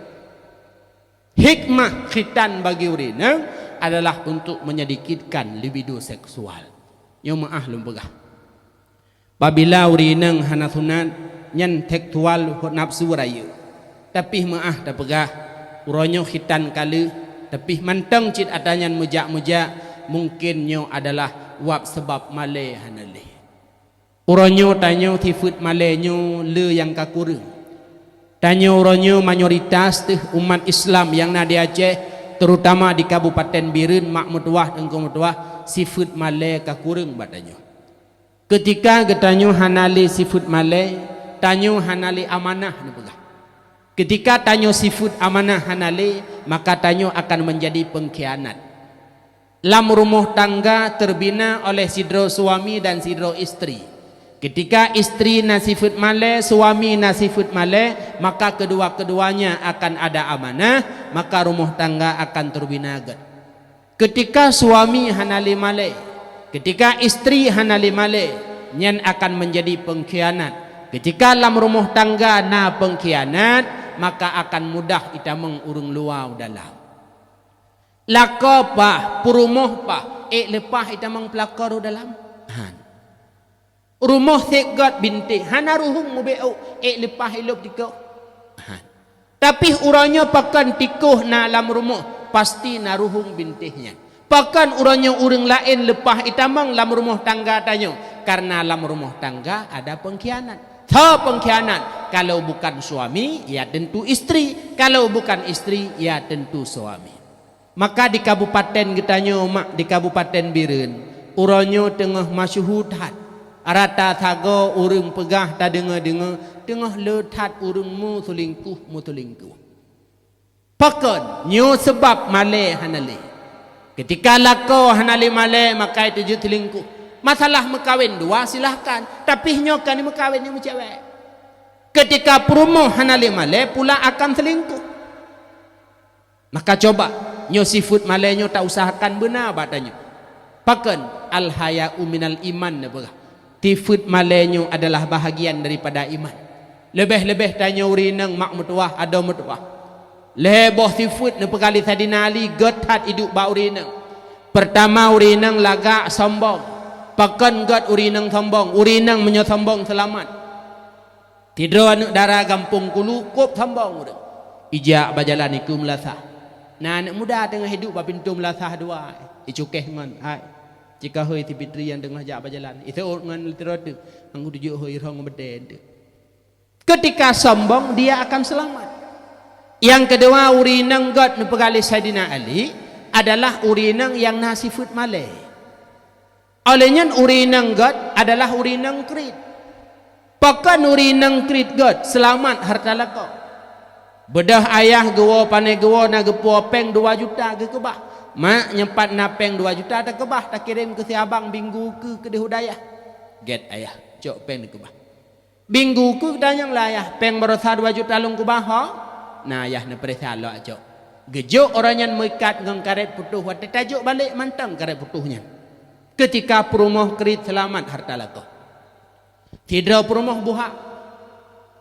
Hikmah khitan bagi ureuëng inong adalah untuk menyedikitkan libido seksual. Nyoe meuáh lôn peugah. Babila ureuëng inong hana sunat, nyan seksual nafsu rayeuk. Tapi meuáh tapeugah, uroe nyoe khitan ka lheueh, tapi mantong cit atra nyan meujak-meujak, mungken nyoe adalah wab seubab malée hana lé. Uroe nyoe tanyoe sifeuet malée nyoe le nyang ka kureueng. Tanyoe uroe nyoe mayoritas teuh umat Islam nyang na di Aceh, terutama di Kabupaten Bireuen, mak meutuwah, teungku meutuwah, sifeuet malée ka kureueng bak tanyoe. Keutika geutanyoe hana lé sifeuet malée, tanyoe hana lé amanah neupeugah. Keutika tanyoe sifeuet amanah hana lé, maka tanyoe akan meunjadi peungkhianat. Lam rumoh tangga teubina oleh sidroe suami dan sidroe istri. Keutika istri na sifeuet malée, suami na sifeuet malée, maka keudua-keuduanya akan ada amanah, maka rumoh tangga akan teubina gét. Keutika suami hana lé malée, keutika istri hana lé malée, nyan akan meunjadi peungkhianat. Keutika lam rumoh tangga na peungkhianat, maka akan mudah itamong ureuëng luwa u dalam. Lakoe paih, peurumoh paih, ék leupah itamong peulakor u dalam? Han. Rumoh seb gét bintéh, hana ruhueng mubeuôk, ék leupah ilôb tikoh? Han. Tapi uroe nyoe pakon tikoh na lam rumoh, pasti na ruhueng bintéh nyan. Pakon uroe nyoe ureuëng laén leupah itamong lam rumoh tangga tanyoe? Kareuna lam rumoh tangga ada peungkhianat. Soe peungkhianat? Kalau bukan suami, ya tentu istri. Kalau bukan istri, ya tentu suami. Maka di kabupaten geutanyoe, mak, di Kabupaten Bireuen, uroe nyoe teungoh masyhur that. Rata sagoe ureuëng peugah tadeungoe-deungoe, teungoh le that ureuëng meuseulingkuh-meuseulingkuh. Pakon? Nyoe seubab malée hana lé. Keutika lakoe hana lé malée, maka teujeuet seulingkuh. Masalah meukawen dua, silahkan. Tapi nyoe ka neumeukawen nyang meucewek. Keutika peurumoh hana lé malée, pula akan seulingkuh. Maka coba, nyoe sifeuet malée nyoe tausahakan beuna bak tanyoe. Pakon? Al-haya'u minal iman neupeugah. Sifeuet malée nyoe adalah bahagian daripada iman. Leubeh-leubeh tanyoe ureuëng inong mak meutuwah, adoe meutuwah. Lhée boh sifeuet neupeugah lé Saidina Ali gét that iduek bak ureuëng inong. Peurtama, ureuëng inong lagak sombong. Pakon gét ureuëng inong sombong? Ureuëng inong meunyoe sombong seulamat. Sidroe aneuëk dara gampông Kulu kôb sombong ureuëng. Ijak bak jalan iku meulasah. Na aneuëk muda teungoh iduek bak pintoe meulasah dua, icukéh ngon, "Hai, ci ka hôi si Fitri nyang teungoh jak bak jalan." Iseuôt ngon leuteurô teuk, "Anggô tujoh hôi rhong beutée teuk." Keutika sombong, dia akan seulamat. Nyang keudua, ureuëng inong gét neupeugah lé Saidina Ali adalah ureuëng inong nyang na sifeuet malée. Óh lheueh nyan ureuëng inong gét adalah ureuëng inong kriet. Pakon ureuëng inong kriet gét? Seulamat hareuta lakoe. Beudôh ayah geuwoe pané geuwoe na geupuwoe péng dua juta geukeubah. "Mak, nyoe pat na péng dua juta takeubah, takirém keu si abang Binggu keue keudeh u dayah." Gét ayah, cok péng dikeubah. Binggu keue geutanyong lé ayah, "Péng baroesa dua juta lôn keubah ho?" Na ayah neupareksa lom cok. Geujok uroe nyan meuikat ngon karét putôh, watée tajok balek mantong karét putôh nyan. Keutika peurumoh kriet seulamat hareuta lakoe. Sidroe peurumoh buhak.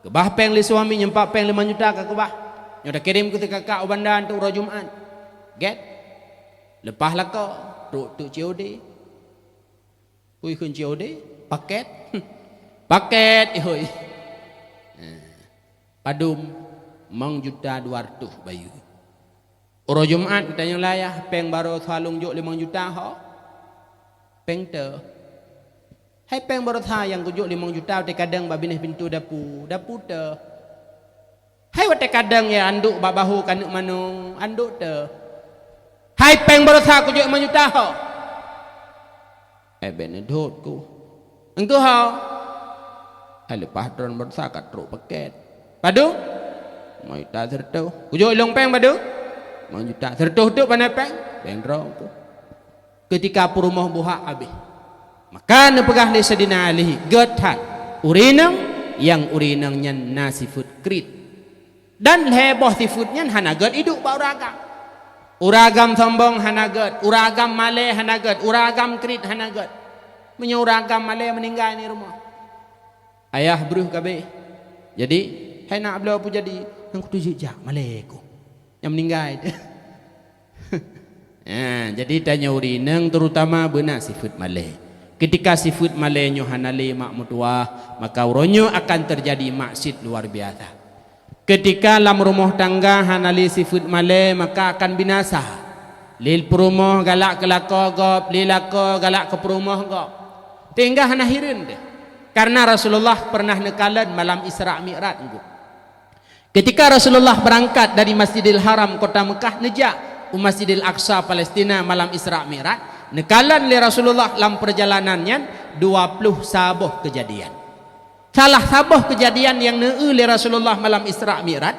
Keubah péng lé suami, nyoe pat péng limong juta kakeubah. Nyoe takirém keu si kakak u Banda untuk uroe Jumat. Gét. Leupah lakoe, trok teuk C O D. Hui kheun C O D, paket. Paket, ihôi. Eh, padum, limong juta dua ratus bayeue. Uroe Jumat geutanyong lé ayah, "Péng baroesa lôn jok limong juta ho?" "Péng teuh." "Hai péng baroesa nyang kujok limong juta watée kadang bak binéh pintoe dapu, dapu teuh." "Hai watée kadang ya anduk bak bahô keuneuk manoe, anduk teuh." "Hai péng baroesa kujok limong juta ho?" "Eh, bék neudhôt ku." "Engkeuh ho?" "Hai leupah droen baroesa ka trok paket." "Padum?" "Limong juta sireutôh." "Kujok ilong péng padum?" "Limong juta sireutôh teuk pané péng." "Péng droe ku." Keutika peurumoh buhak habéh. Maka neupeugah lé Saidina Ali, gét that ureuëng inong nyang ureuëng inong nyan na sifeuet kriet. Dan lhée boh sifeuet nyan hana gét iduek bak ureuëng agam. Ureuëng agam sombong hana gét, ureuëng agam malée hana gét, ureuëng agam kriet hana gét. Meunyoe ureuëng agam malée meuninggai ni rumoh, ayah breuh kabéh. Jadi, hai nak bloe peue jadi, nyang kutu jijak malée ku. Nyang meuninggai. Nah, jadi tanyoe ureuëng inong terutama beuna sifeuet malée. Keutika sifeuet malée nyoe hana lé mak meutuwah, maka uroe nyoe akan teujadi maksiet luar biasa. Keutika lam rumoh tangga hana lé sifeuet malée, maka akan binasa. Lé peurumoh galak keu lakoe gob, lé lakoe galak keu peurumoh gob. Sehingga hana hireuen deh. Karena Rasulullah pernah neukalon malam Isra Mi'raj ngon. Keutika Rasulullah beurangkat dari Masjidil Haram kota Meukah neujak u Masjidil Aqsa Palestina malam Isra Mi'raj, neukalon lé Rasulullah lam peurjalanan nyan dua ploh saboh keujadian. Salah saboh keujadian nyang neueu lé Rasulullah malam Isra Mi'raj,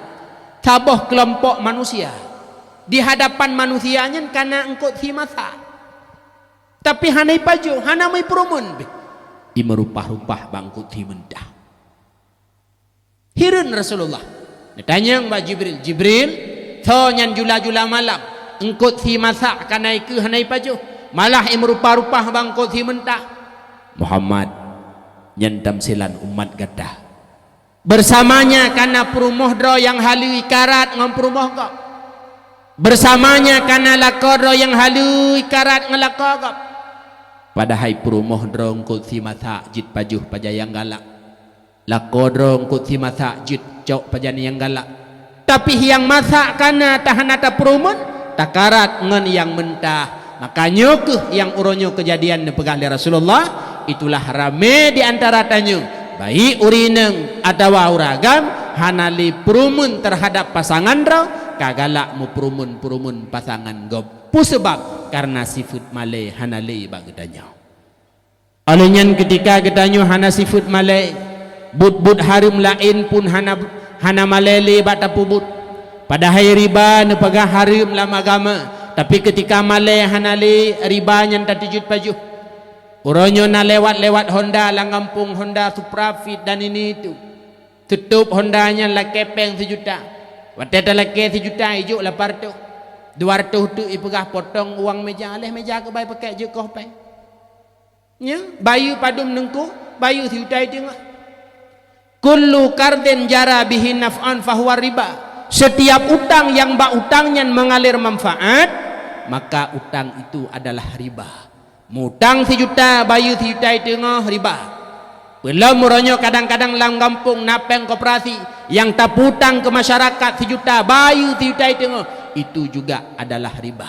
saboh keulompok manusia. Di hadapan manusia nyan kana eungkot sie masak. Tapi hana ipajoh, hana meupurumun beh. Imeurumpah-rumpah bak eungkot sie meuntah. Hireuen Rasulullah. Neutanyong bak Jibril, "Jibril, soe nyan jula-jula malam, eungkot sie masak kana ikeu hana ipajoh, malah imeurumpah-rumpah bak eungkot sie meuntah?" "Muhammad, nyan tamsilan umat gata. Beursamanya kana peurumoh droe nyang haleue ikarat ngon peurumoh gob. Beursamanya kana lakoe droe nyang haleue ikarat ngon lakoe gob. Padahai peurumoh droe eungkot sie masak jeuet pajoh pajan nyang galak. Lakoe droe eungkot sie masak jeuet cok pajan nyang galak. Tapi nyang masak kana ta hana tapurumun, takarat ngon nyang meuntah. Maka nyoe kheueh nyang uroe nyoe keujadian neupeugah lé Rasulullah, itulah ramé di antara tanyoe, baik ureuëng inong atawa ureuëng agam, hana lé purumun teuhadap pasangan droe, ka galak meupurumun-purumun pasangan gob. Peue sabab? Karena sifeuet malée hana lé bak geutanyoe. Óh lheueh nyan keutika geutanyoe hana sifeuet malée, buet-buet hareuem laén pun hana, hana malée lé bak tapeubuet. Padahai riba neupeugah hareuem lam agama, tapi keutika malée hana lé riba nyan tateubiet pajoh. Uroe nyoe na lewat-lewat Honda lam gampông, Honda Supra Fit dan ini itu. Teutôb Honda nyan lakée péng sijuta. Watée talakée sijuta ijok lapan reutôh. Dua reutôh teuk ipeugah potong uang meja, lheueh meja keubai pakèk jeuet koh péng. Nya, bayeue padum neungkoh, bayeue sijuta i teungoh. "Kullu qardin jara bihi naf'an fahuwa riba." Setiap utang nyang bak utang nyan mengalir manfaat, maka utang itu adalah riba. Mutang sijuta, bayeue sijuta i teungoh, riba. Peulom uroe nyoe kadang-kadang lam gampông na péng koperasi nyang taputang keu masyarakat sijuta, bayeue sijuta i teungoh, itu juga adalah riba.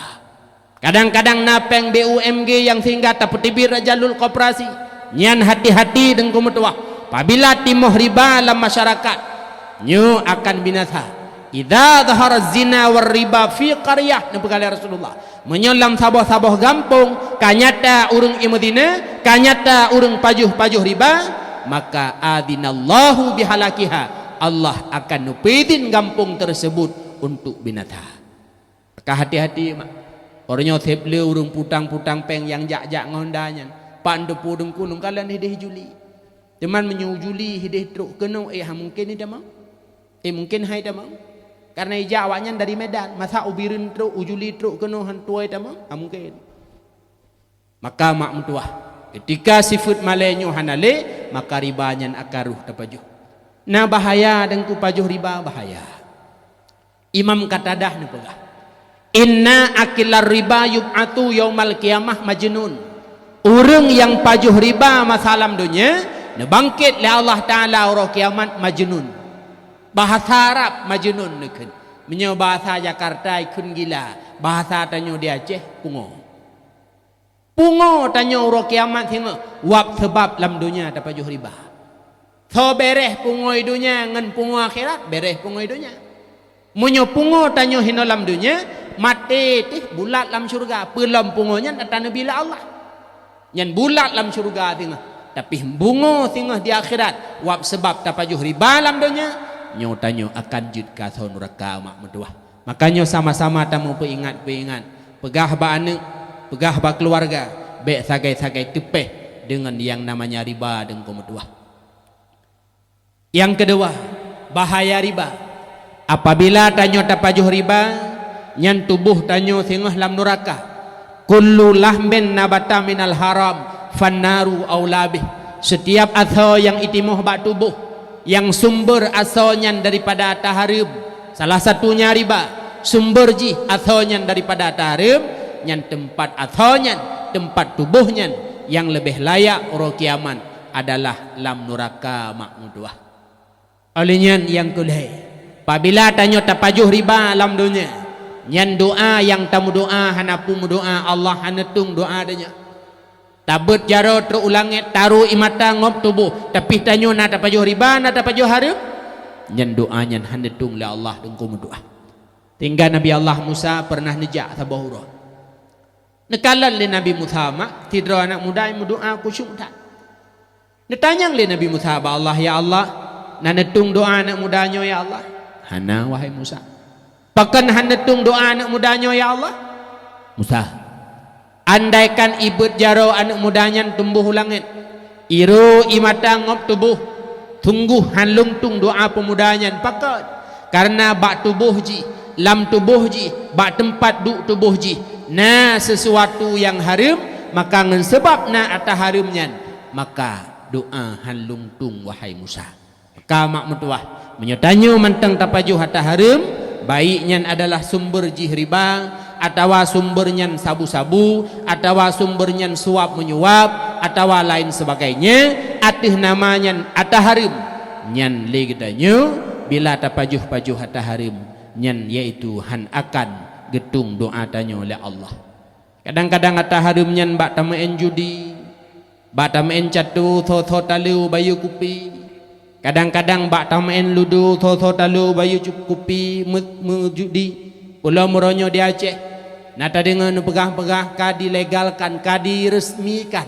Kadang-kadang na péng B U M G nyang sehingga tapeuteubiet jalur koperasi. Nyan hati-hati deungon meutuwah. Pabila timoh riba lam masyarakat, nyoe akan binasa. "Idza zahara zina war riba fi qaryah," neupeugah lé Rasulullah. Meunyoe lam saboh-saboh gampông ka nyata ureuëng imeuzina, ka nyata ureuëng pajoh-pajoh riba, maka adzinallahu bihalakiha. Allah akan neupeuidhin gampông tersebut untuk binasa. Ka hati-hati mak. Uroe nyoe seb le ureuëng putang-putang péng nyang jak-jak ngon Honda nyan. Pak, neuteupeue deungku lôn kalon hideh juli. Teuma meunyoe juli hideh trok keunoe, eh, ha mungken itamong? Eh, mungken hai tamong? Karena ija awaknyan dari Medan, masa u Bireuen trok, u juli trok keunoe han tuwoe tamong? Ha mungken. Maka mak meutuwah, keutika sifeuet malée nyoe hana lé, maka riba nyan akan roh tapajoh. Na bahaya deungku pajoh riba, bahaya. Imam Qatadah neupeugah, "Inna akilar riba yub'atsu yaumal qiyamah majnun." Ureuëng nyang pajoh riba masa lam donya, neubangkét lé Allah Taala uroe kiamat majnun. Bahasa Arab majnun neukheun. Meunyoe bahasa Jakarta ikheun gila, bahasa tanyoe di Aceh pungo. Pungo tanyoe uroe kiamat singoh, wab seubab lam donya tapajoh riba. Soe bèrèh pungo i donya ngon pungo akhirat, bèrèh pungo i donya. Meunyoe pungo tanyoe hinoe lam donya, maté teuh bulat lam syeuruga, peulom pungo nyan ata neubi lé Allah. Nyan bulat lam syeuruga singoh, tapi pungo singoh di akhirat, wab seubab tapajoh riba lam donya, nyoe tanyoe akan jeuet keu asoe nuraka mak meutuwah. Maka nyoe sama-sama tameupeuingat-peuingat, peugah bak aneuëk, peugah bak keuluwarga, bék sagai-sagai teupéh deungon nyang namanya riba deungku meutuwah. Nyang keudua, bahaya riba. Apabila tanyoe tapajoh riba, nyan tuboh tanyoe singoh lam nuraka. "Kullu lahmin nabata minal haram, fannaru aula bih." Setiap asoe nyang itimoh bak tuboh, nyang sumber asoe nyan daripada ata hareuem, salah satunya riba, Sumber jih asoe nyan daripada ata hareuem, nyan teumpat asoe nyan, teumpat tuboh nyan nyang leubeh layak uroe kiamat adalah lam nuraka mak meutuwah. Óh lheueh nyan nyang keu lhée, pabila tanyoe tapajoh riba lam donya, nyan doá nyang tameudoá hana peue meudoá, Allah hana tueng doá tanyoe. Tabeuet jaroe trok u langét, taroe ie mata ngob tuboh, tapi tanyoe na tapajoh riba, na tapajoh hareuem, nyan doá nyan hana tueng lé Allah teungku meudoá. Sehingga Nabi Allah Musa pernah neujak saboh uroe. Neukalon lé Nabi Musa mak sidroe aneuk muda nyang meudoá khusyuk that. Neutanyong lé Nabi Musa bak Allah, "Ya Allah, na neutueng doá aneuk muda nyoe, ya Allah?" "Hana, wahai Musa." "Pakon hana neutueng doá aneuk muda nyoe, ya Allah?" "Musa, andaikan ibeuet jaroe aneuk muda nyan tuboh u langét, iroe ie mata ngob tuboh, sunggoh han lôn tueng doá peumuda nyan. Pakon? Kareuna bak tuboh jih, lam tuboh jih, bak teumpat duek tuboh jih na sisuatu nyang hareuem, maka ngon sabab na ata hareuem nyan, maka doá han lôn tueng, wahai Musa." Maka mak meutuwah, meunyoe tanyoe mantong tapajoh ata hareuem, baik nyan adalah sumber jih riba, atawa sumber nyan sabu-sabu, atawa sumber nyan suap menyuap, atawa laén sebagainya, ateueh nama nyan ata hareuem, nyan lé geutanyoe bila tapajoh-pajoh ata hareuem, nyan yaitu han akan geutueng doá tanyoe lé Allah. Kadang-kadang ata hareuem nyan bak tameu'en judi, bak tameu'en cato, tho-tho talo bayeue kupi. Kadang-kadang bak tameu'en ludo, tho-tho talo bayeue cu-, kupi, meu-, meujudi. Pulo meuronyoe di Aceh, na tadeungoe neupeugah-peugah ka dilegalkan, ka diresmikan.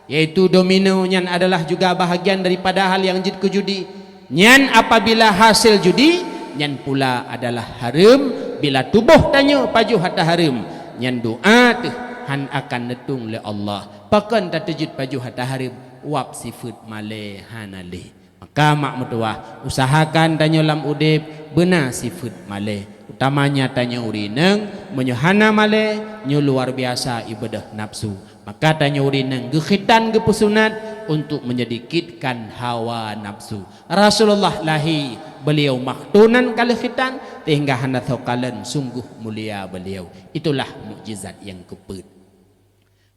Yaitu domino nyan adalah juga bahagian daripada hal nyang jeuet keu judi. Nyan apabila hasé judi, nyan pula adalah hareuem. Bila tuboh tanyoe pajoh ata hareuem, nyan doá teuh han akan neutueng lé Allah. Pakon tateujeuet pajoh ata hareuem? Wab sifeuet malée hana lé. Maka mak meutuwah, usahakan tanyoe lam udeb beuna sifeuet malée. Utamanya tanyoe ureueng inong, meunyoe hana malée, nyoe luar biasa ibadah nafsu. Maka tanyoe ureueng inong geukhitan, geupeusunat untuk menyedikitkan hawa nafsu. Rasulullah lahé, beliau maktunan ka lheueh khitan, sehingga hana soe kalon sunggoh mulia beliau. Itulah mukjizat nyang keupeuet.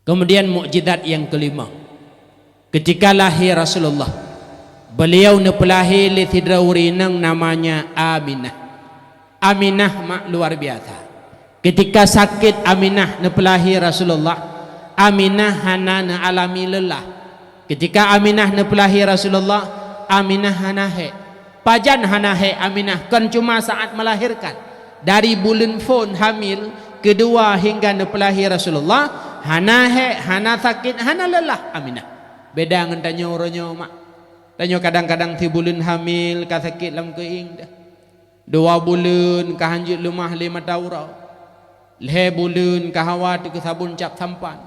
Kemudian mukjizat nyang kelima. Ketika lahé Rasulullah, beliau neupeulahé lé sidroe ureueng inong namanya Aminah. Aminah mak luar biasa. Ketika sakét Aminah neupeulahé Rasulullah, Aminah hana neualami leulah. Ketika Aminah neupeulahé Rasulullah, Aminah hana hék. Pajan hana hék Aminah? Kon cuma saat melahirkan. Dari buleuen phon hamil keudua hingga neupeulahé Rasulullah, hana hék, hana sakét, hana leulah Aminah. Beda ngon tanyoe uroe nyoe mak. Tanyoe kadang-kadang sibuleuen hamil ka sakét lam keuieng dah. Dua buleuen ka hanjeuet leumah lé mata uroe. Lhée buleuen ka hawa teukeusabon cap sampan.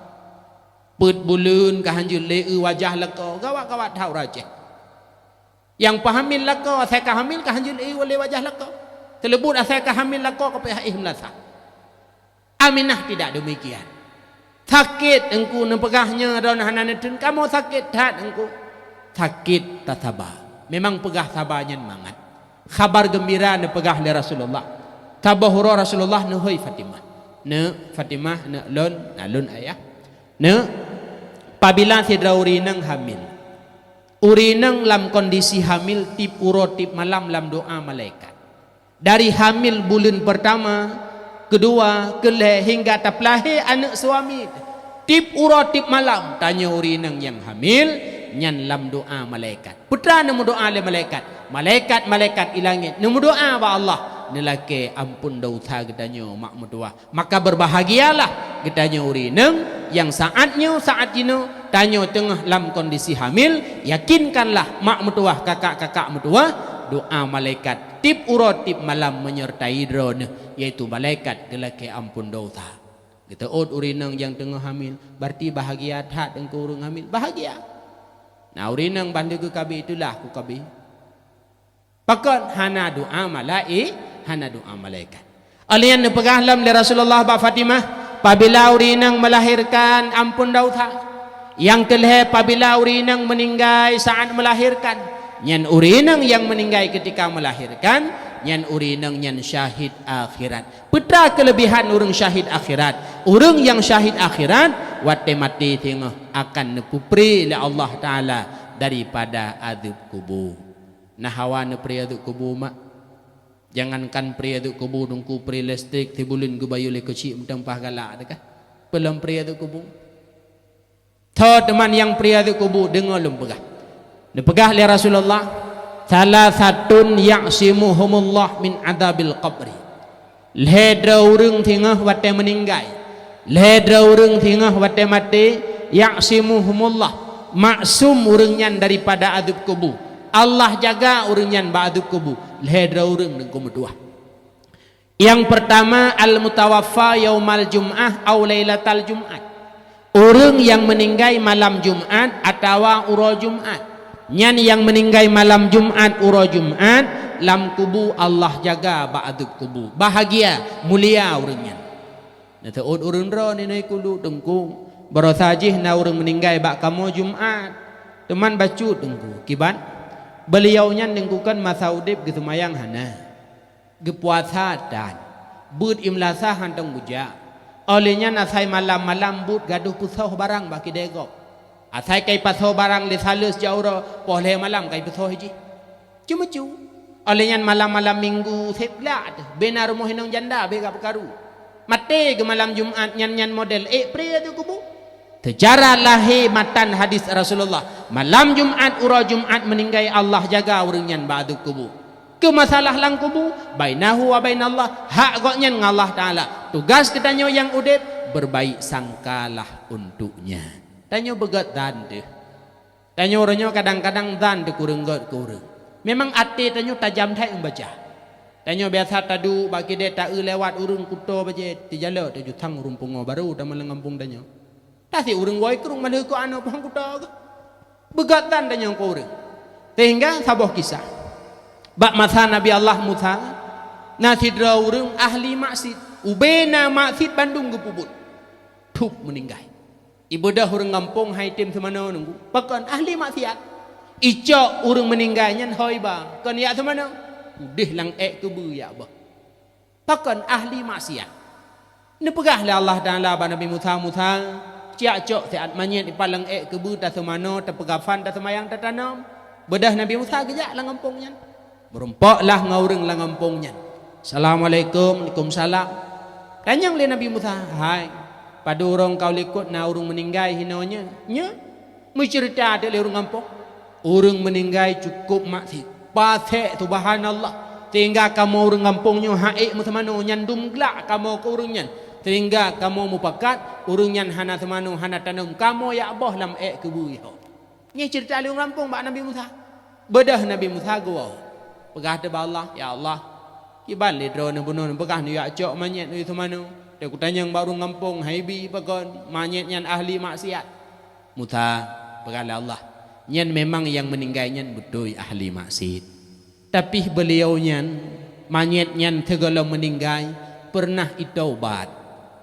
Peuet buleuen ka hanjeuet lé eu wajah lakoe. Gawat-gawat that uroe Aceh. Nyang peuhamil lakoe, asai ka hamil ka hanjeuet lé eu lé wajah lakoe. Teuleubut asai ka hamil lakoe ka payah éh meulasah. Aminah tidak demikian. Sakét engku, neupeugah nyoe droeneuh hana neuteun kamoe, sakét that engku. Sakét tasaba. Memang peugah saba nyan mangat. Khabar geumbira neupeugah lé Rasulullah. Saboh uroe Rasulullah neuhôi Fatimah. "Neuk Fatimah, neuk lôn, na lôn ayah. Neuk, pabila sidroe ureueng inong hamil, ureueng inong lam kondisi hamil tiep uroe tiep malam lam doá malaikat. Dari hamil buleuen peurtama, keudua, keulhée hingga tapeulahé aneuk suami. Tiep uroe tiep malam tanyoe ureueng inong nyang hamil nyan lam doá malaikat. Peue teuma neumeudoá lé malaikat? Malaikat-malaikat i langét neumeudoá bak Allah neulakée amphon desya geutanyoe mak meutuwah. Maka berbahagialah geutanyoe ureueng inong nyang saát nyoe, saát jinoe tanyoe teungoh lam kondisi hamil, yakinkanlah mak meutuwah, kakak-kakak meutuwah, doá malaikat tiep uroe tiep malam menyertai droeneuh, yaitu malaikat geulakée amphon desya." Geuteuôt ureueng inong nyang teungoh hamil, berarti bahagia that engku ureueng hamil, bahagia. Na ureueng inong ban lheueh geukabé, itulah kukabé. Pakon? Hana doá malai-, hana doá malaikat. Óh lheueh nyan neupeugah lom lé Rasulullah bak Fatimah, pabila ureueng inong melahirkan amphon desya. Nyang keulhée pabila ureueng inong meuninggai saát melahirkan. Nyan ureueng inong nyang meuninggai keutika melahirkan, Nyan ureuëng inong nyan syahid akhirat. Peue treuk keulebihan ureuëng syahid akhirat? Ureuëng nyang syahid akhirat, watée maté singoh akan neupeupré lé Allah Taala daripada azeueb kubu. Nah, hawa neupré azeueb kubu mak. Jangankan pré azeueb kubu, teungku, pré listrik sibuleuen geubayeue lé keuchik meuteumpat galak teuh kah? Peue lom pré azeueb kubu. Tho teuma nyang pré azeueb kubu, deungoe lôn peugah. Neupeugah lé Rasulullah, "Salasatun ya'simuhumullah min adzabil qabri." Lhée droe ureuëng singoh watée meuninggai. Lhée droe ureuëng singoh watée maté, ya'simuhumullah. Maksum ureuëng nyan daripada azeueb kubu. Allah jaga ureuëng nyan bak azeueb kubu. Lhée droe ureuëng, teungku, meutuah. Nyang peurtama, al-mutawaffa yaumal jum'ah au lailatal jum'at. Ureuëng nyang meuninggai malam Jumat atawa uroe Jumat. Nyan nyang meuninggai malam Jumat, uroe Jumat, lam kubu Allah jaga bak azeueb kubu. Bahagia, mulia ureuëng nyan. Neuteuôt ureuëng droe ninoe kulu, teungku. Barosa jih na ureuëng meuninggai bak kamoe Jumat. Teuma bacut, teungku. Kiban? Beuliau nyan, teungku, kan masa udeb geuseumayang hana. Geupuasa tan, beuet i meulasah hántom geujak. Óh lheueh nyan asai malam-malam buet gadôh peusoh barang bak kidée gob. Asai ka ipasoe barang lé saleue sijaroe, poh lhée malam ka ipasoe jih. Ceumeucue. Óh lheueh nyan malam-malam minggu sép glak teuh, bena rumoh inong janda beh ka peukaru. Maté geuh malam Jumat nyan, nyan model ék pré ateueh kubu. Seucara lahé matan hadis Rasulullah, malam Jumat, uroe Jumat meuninggai, Allah jaga ureuëng nyan bak ateueh kubu. Keu masalah lam kubu, bainahu wa bainallah, hak gobnyan ngon Allah Taala. Tugas geutanyoe nyang udeb, berbaik sangkalah untuknya. Tanyoe beugét zan teuh. Tanyoe uroe nyoe kadang-kadang zan teuh kureueng gét keu ureuëng. Memang até tanyoe tajam that meubaca. Tanyoe biasa taduek bak kidée taeu lewat ureuëng kuto bajée teujalok teuh jutang ureuëng pungo barô tamong lam gampông tanyoe. Taseb ureuëng woe krueng malheueh keu anoe pohong kuto geuh. Beugét zan tanyoe keu ureuëng. Sehingga saboh kisah. Bak masa Nabi Allah Musa, na sidroe ureuëng ahli maksiet. Ubena maksiet bandum geupeubuet. Thub meuninggai. Ibeudôh ureuëng gampông hai tem seumanoe nunggu. Pakon ahli maksiat. Icok ureuëng meuninggai nyan ho iba, kon yak seumanoe. Udeh lam ék keubeue yak boh. Pakon ahli maksiat. Neupeugah lé Allah Taala bak Nabi Musa, "Musa, ciyak cok siat manyét ipaleng ék keubeue taseumanoe, tapeugafan, taseumayang, tatanom." Beudôh Nabi Musa geujak lam gampông nyan. Meurumpok lah ngon ureuëng lam gampông nyan. "Assalamualaikum." "Waalaikumsalam." Tanyong lé Nabi Musa, "Hai, padub uroe ka u likot na ureuëng meuninggai hinoe nyoe?" "Nyoe." Meuceurita teuk lé ureuëng gampông, "Ureuëng meuninggai cukôp maksiet, pasék, subhanallah, sehingga kamoe ureuëng gampông nyoe han ék meuseumanoe, nyan dum glak kamoe keu ureuëng nyan, sehingga kamoe mupakat ureuëng nyan hana seumanoe, hana tanom, kamoe yak boh lam ék keubeue ho." Nyoe ceurita lé ureuëng gampông bak Nabi Musa. Beudôh Nabi Musa geuwoe, peugah teuk bak Allah, "Ya Allah, kiban lé droeneuh bunoe neupeugah neuyak cok manyét neuseumanoe, teuh kutanyong bak ureuëng gampông hai bi pakon manyét nyan ahli maksiat." "Musa," peugah lé Allah, "nyan memang nyang meuninggai nyan beutôi ahli maksiet. Tapi beuliau nyan, manyét nyan sigohlom meuninggai, peureunah itaubat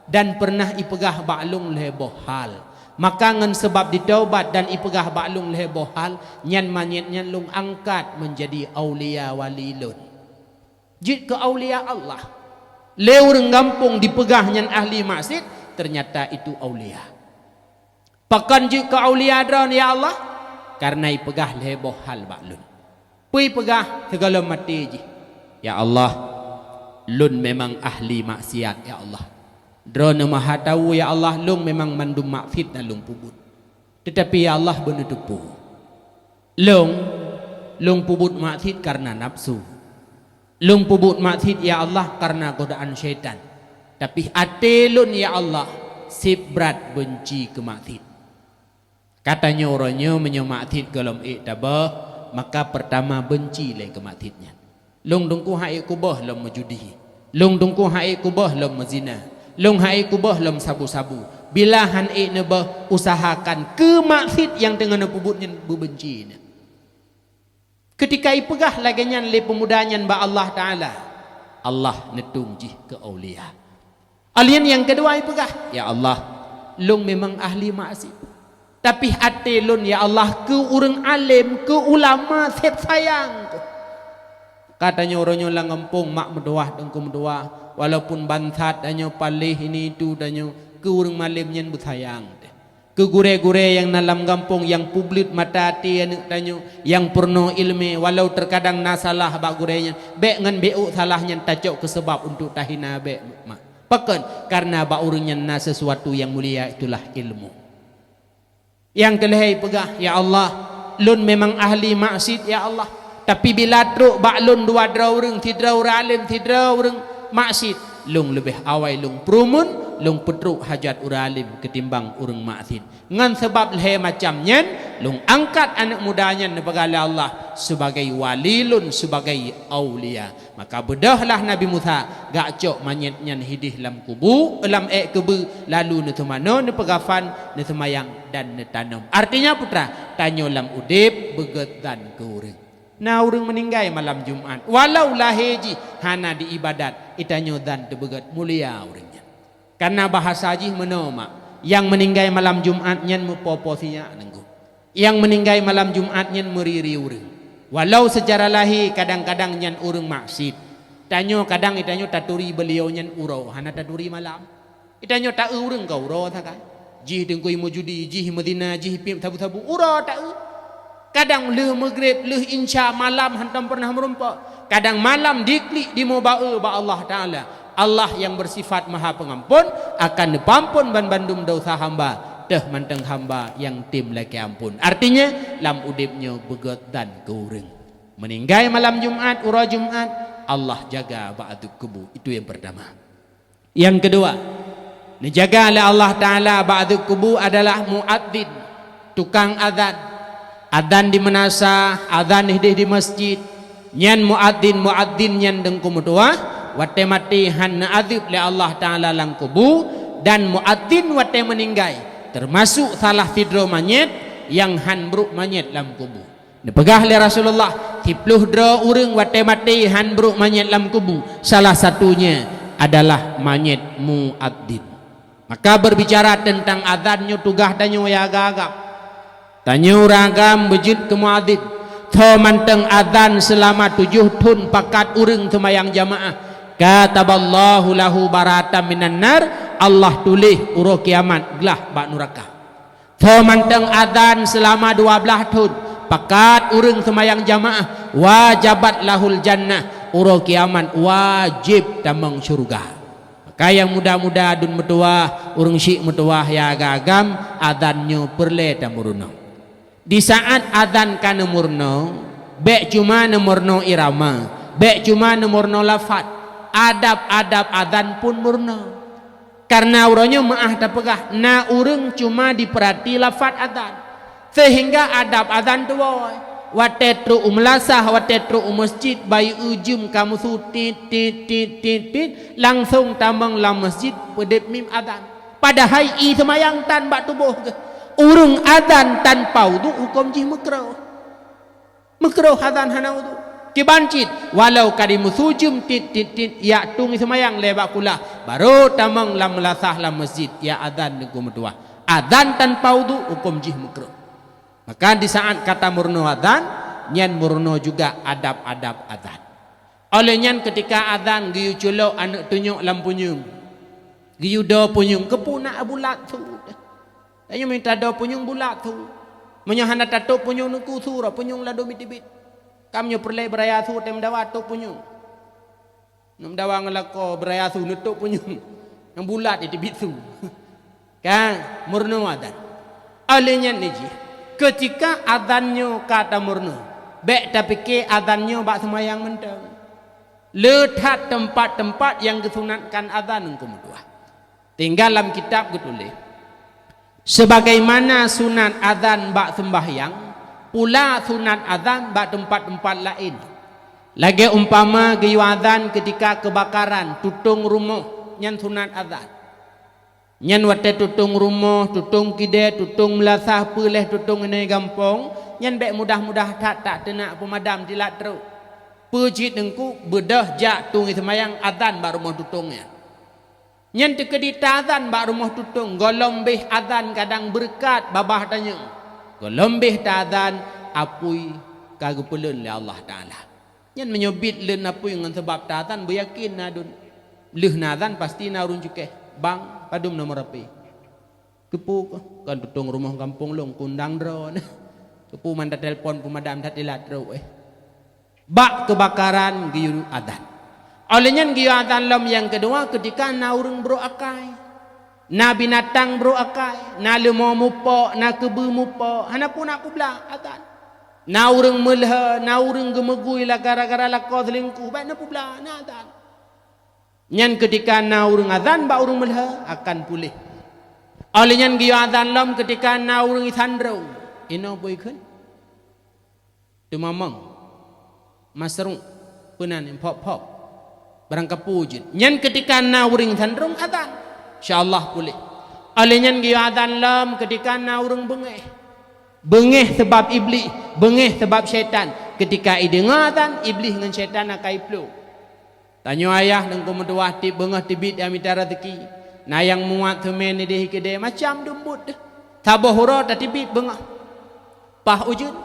dan peureunah ipeugah bak lôn lhée boh hal. Maka ngon sabab ditaubat dan ipeugah bak lôn lhée boh hal, nyan manyét nyan lôn angkat meunjadi aulia wali lôn." Jeuet keu aulia Allah. Lé ureuëng gampông dipeugah nyan ahli maksiet, ternyata itu aulia. "Pakon jeuet keu aulia droeneuh, ya Allah?" "Kareuna ipeugah lhée boh hal bak lôn." "Peue ipeugah?" "Sigohlom maté jih." "Ya Allah, lôn memang ahli maksiat, ya Allah. Droeneuh maha tahu, ya Allah, lôn memang mandum maksiet na lôn peubuet. Teutapi, ya Allah, beuneuteupeue. Lôn, lôn peubuet maksiet kareuna nafsu. Lôn peubuet maksiet, ya Allah, kareuna godaan syaitan. Tapi até lôn, ya Allah, seb brat beunci keu maksiet." Ka tanyoe uroe nyoe meunyoe maksiet gohlom ék tabôh, maka peurtama beunci lé keu maksiet nyan. Lôn teungku han ék kubôh lom meujudi. Lôn teungku han ék kubôh lom meuzina. Lôn han ék kubôh lom sabu-sabu. Bila han ék neubôh, usahakan keu maksiet nyang teungoh neupeubuet nyan beubeunci na. Keutika ipeugah lagée nyan lé peumuda nyan bak Allah Taala, Allah neutueng jih keu aulia. Alien nyang keudua ipeugah, "Ya Allah, lôn memang ahli maksiet. Tapi até lôn, ya Allah, keu ureuëng além, keu ulama seb sayang kheueh. Ka tanyoe uroe nyoe lam gampông mak meutuwah, teungku meutuwah, walaupun bansat tanyoe, paléh ini itu tanyoe, keu ureuëng malém nyan beusayang teuh. Keu gurée-gurée nyang na lam gampông nyang peubleut mata até aneuëk tanyoe nyang peurunoe iéleumé, walau teukadang na salah bak gurée nyan, bék ngon bék salah nyan tacok keu seubab untuk tahina bék mak. Pakon? Kareuna bak ureuëng nyan na seusuatu nyang mulia, itulah ilmu. Nyang keu lhée peugah, "Ya Allah, lôn memang ahli maksiet, ya Allah. Tapi bila trok bak lôn dua droe ureuëng, sidroe ureuëng além, sidroe ureuëng maksiet, lôn leubeh awai lôn peurumeuen, lôn peutrok hajat ureuëng além keutimbang ureuëng maksiet." Ngon sabab lhée macam nyan, lôn angkat aneuëk muda nyan neupeugah lé Allah sibagai wali lôn, sibagai aulia. Maka beudôhlah Nabi Musa geujak cok manyét nyan hideh lam kubu, lam ék keubeue, lalu neuteumanoe, neupeukafan, neuseumayang dan neutanom. Artinya peue teuma, tanyoe lam udeb beugét zan keu ureuëng. Na ureuëng meuninggai malam Jumat, walau lahé jih hana di iébadat, geutanyoe zan teubeugét, mulia ureuëng nyan. Kareuna bahasa jih meunoe mak, nyang meuninggai malam Jumat nyan meupo-po sinyak teungku. Nyang meuninggai malam Jumat nyan meuri-ri ureuëng. Walau seucara lahé kadang-kadang nyan ureuëng maksiet, tanyoe kadang geutanyoe taturi beuliau nyan uroe, hana taturi malam. Geutanyoe taeu ureuëng ka uroe sagai. Jih teungku meujudi, jih meuzina, jih piep sabu-sabu, uroe taeu. Kadang lheueh meugreb, lheueh insya malam hantom peureunah meurumpok. Kadang malam diklik dimeubaeu bak Allah Taala. Allah nyang beusifat Maha Peungampon akan neupeuampon banmandum desya hamba, teuh mantong hamba nyang tem lakée ampon. Artinya, lam udeb nyoe beugét zan keu ureuëng. Meuninggai malam Jumat, uroe Jumat, Allah jaga bak azeub kubu. Itu nyang peurtama. Nyang keudua, neujaga lé Allah Taala bak azeub kubu adalah muadzin, tukang azan. Azan di meunasah, azan hideh di masjid. Nyan muadzin, muadzin nyan teungku meutuwah, watée maté han neuazeub lé Allah Taala lam kubu, dan muadzin watée meuninggai, teumasok salah sidroe manyét nyang han brok manyét lam kubu. Neupeugah lé Rasulullah, siploh droe ureuëng watée maté han brok manyét lam kubu, salah satunya adalah manyét muadzin. Maka berbicara teuntang azan nyoe tugaih tanyoe ya agam-agam. Tanyoe ureuëng agam beujeuet keu muadzin. Tho mantong azan seulama tujoh thon pakat ureuëng seumayang jamaah, kataballahu lahu bara'atan minan nar, Allah tuléh uroe kiamat glah bak nuraka. Tho mantong azan seulama dua blaih thon, pakat ureuëng seumayang jamaah, wajabat lahul jannah, uroe kiamat wajéb tamong syeuruga. Maka nyang muda-muda, aduen meutuwah, ureuëng syiek meutuwah ya agam-agam, azan nyoe peureulée tameurunoe. Di saat azan ka neumeurunoe, bék cuma neumeurunoe irama, bék cuma neumeurunoe lafat, adab-adab azan pun meurunoe. Kareuna uroe nyoe meuáh tapeugah, na ureuëng cuma jipeurati lafat azan, seuhingga adab azan tuwoe. Watée trok u meulasah, watée trok u masjid, bayeue jeuem ka meusu tit, tit, tit, tit, tit, langsong tamong lam masjid peudeb mim azan. Padahai ié seumayang tan bak tuboh geuh. Ureuëng azan tanpa udhu huköm jih meukroh. Meukroh azan hana udhu. Kiban cit, walau ka dimeusu jeuem tit, tit, tit, jak tueng seumayang lé bak kulah, barô tamong lam meulasah lam masjid, jak azan teungku meutuwah. Azan tanpa udhu huköm jih meukroh. Maka di saat ka tameurunoe azan, nyan meurunoe juga adab-adab azan. Óh lheueh nyan keutika azan geuyue culok aneuëk tunyok lam punyueng, geuyue doe punyueng, keupeue na bulat su. Tanyoe mita doe punyueng bulat su. Meunyoe hana tatôb punyueng teungku su, roh punyueng ladôm teubiet. Kam nyoe peureulée beuraya su tém dawa tôb punyueng. Nyoe dawa ngon lakoe beuraya su neutôb punyueng. Nyang bulat teubiet su. Ka meurunoe azan. Óh lheueh nyan jih, keutika azan nyoe ka tameurunoe, bék tapike azan nyoe bak seumayang mantong. Le that teumpat-teumpat nyang geusunatkan azan teungku meutuwah. Tinggai lam kitab geutuléh, "Sebagaimana sunat azan bak seumbahyang, pula sunat azan bak teumpat-teumpat laén." Lagée umpama geuyue azan keutika keubakaran, tutong rumoh, nyan sunat azan. Nyan watée tutong rumoh, tutong kidée, tutong meulasah, peue lheueh tutong inong gampông, nyan bék mudah-mudah that tak teunak peumadam tilat trok. Peue cit teungku, beudôh jak tueng seumayang azan bak rumoh tutong nyan. Nyan teukeudi taazan bak rumoh tutong, gohlom béh azan kadang beureukat babah tanyoe. Gohlom béh taazan apui ka geupeulon lé Allah Taala. Nyan meunyoe biet lé na peue ngon sabab ta azan, beuyakin na dun. Lheueh na azan pasti na ureuëng cukéh. "Bang, padum nomor H P?" "Keupeue kah?" "Kon tutong rumoh gampông lôn, kundang droeneuh. Keupeue man tatelpon peumadam that ilat trok, eh." Bak keubakaran geuyue azan. Óh lheueh nyan geuyue azan lom nyang keudua keutika na ureuëng brok akai. Na binatang brok akai, na leumô mupok, na keubeue mupok, hana peue na peublah azan. Na ureuëng meulhée, na ureuëng geumeugui la gara-gara lakoe seulingkuh, bék na peublah, na azan. Nyan keutika na ureuëng azan bak ureuëng meulhée akan puléh. Óh lheueh nyan geuyue azan lom keutika na ureuëng isandrong. Inoe bui kheun. Teumamong, masruk, peunan phop-phop. Barang kapeue jeuet. Nyan keutika na ureuëng sandrong azan, insya Allah puléh. Óh lheueh nyan geuyue azan lom keutika na ureuëng beungéh. Beungéh sabab iblih, beungéh sabab syaitan. Keutika ideungoe azan, iblih ngon syaitan akai iplueng. Tanyoe ayah nyang keu meutuwah tieb beungoh teubiet ya mita raseuki. Na nyang muat seumén ideh keudée macam dum buet deuh. Saboh uroe tateubiet beungoh. Paih ujeuen.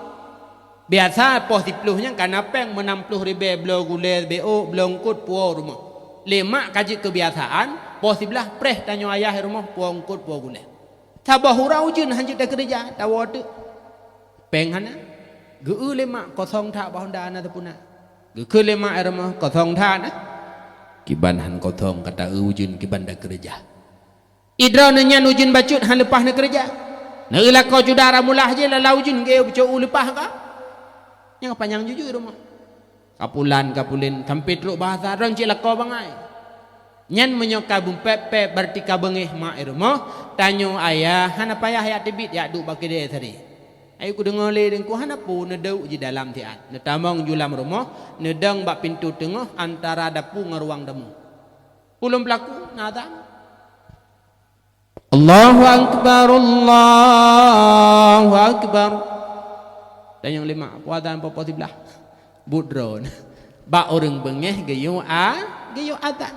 Biasa poh siploh nyan kana péng meunam ploh ribée bloe gulée, beuôk, bloe eungkôt puwoe rumoh. Lé mak ka jeuet keubiasaan, poh siblaih preh tanyoe ayah rumoh puwoe eungkôt puwoe gulée. Saboh uroe ujeuen han jeuet takeureuja, tawoe teuk. Péng hana. Geu-eu lé mak kosong that bak honda na teupuna. Geukheun lé mak rumoh kosong that na. Kiban han kosong ka ta-eu ujeuen kiban takeureuja. Idroeneuh nyan ujeuen bacut han leupah neukeureuja. Neu lakoe cuda ramulah jih lala ujeuen geu-eu beucok u leupah ka. Nyang panyang jujui rumoh. Kapulan, kapulen, sampai trok bahasa droe cit lakoe bangai. Nyan meunyoe ka bumpéb-péb, berarti ka beungéh mak i rumoh, tanyoe ayah hana payah jak teubiet jak duek bak keudée tadi. Ayo kudeungoe lé deungku hana peue, neudeuek jidalam siat, neutamong julam rumoh, neudong bak pintoe teungoh antara dapu ngon ruang tamu. Ulôn peulaku na azan. Allahu Akbar, Allahu Akbar. Tanyong lima, puasa poh siblaih. Buet droe. Bak ureuëng beungéh geuyue a, geuyue azan.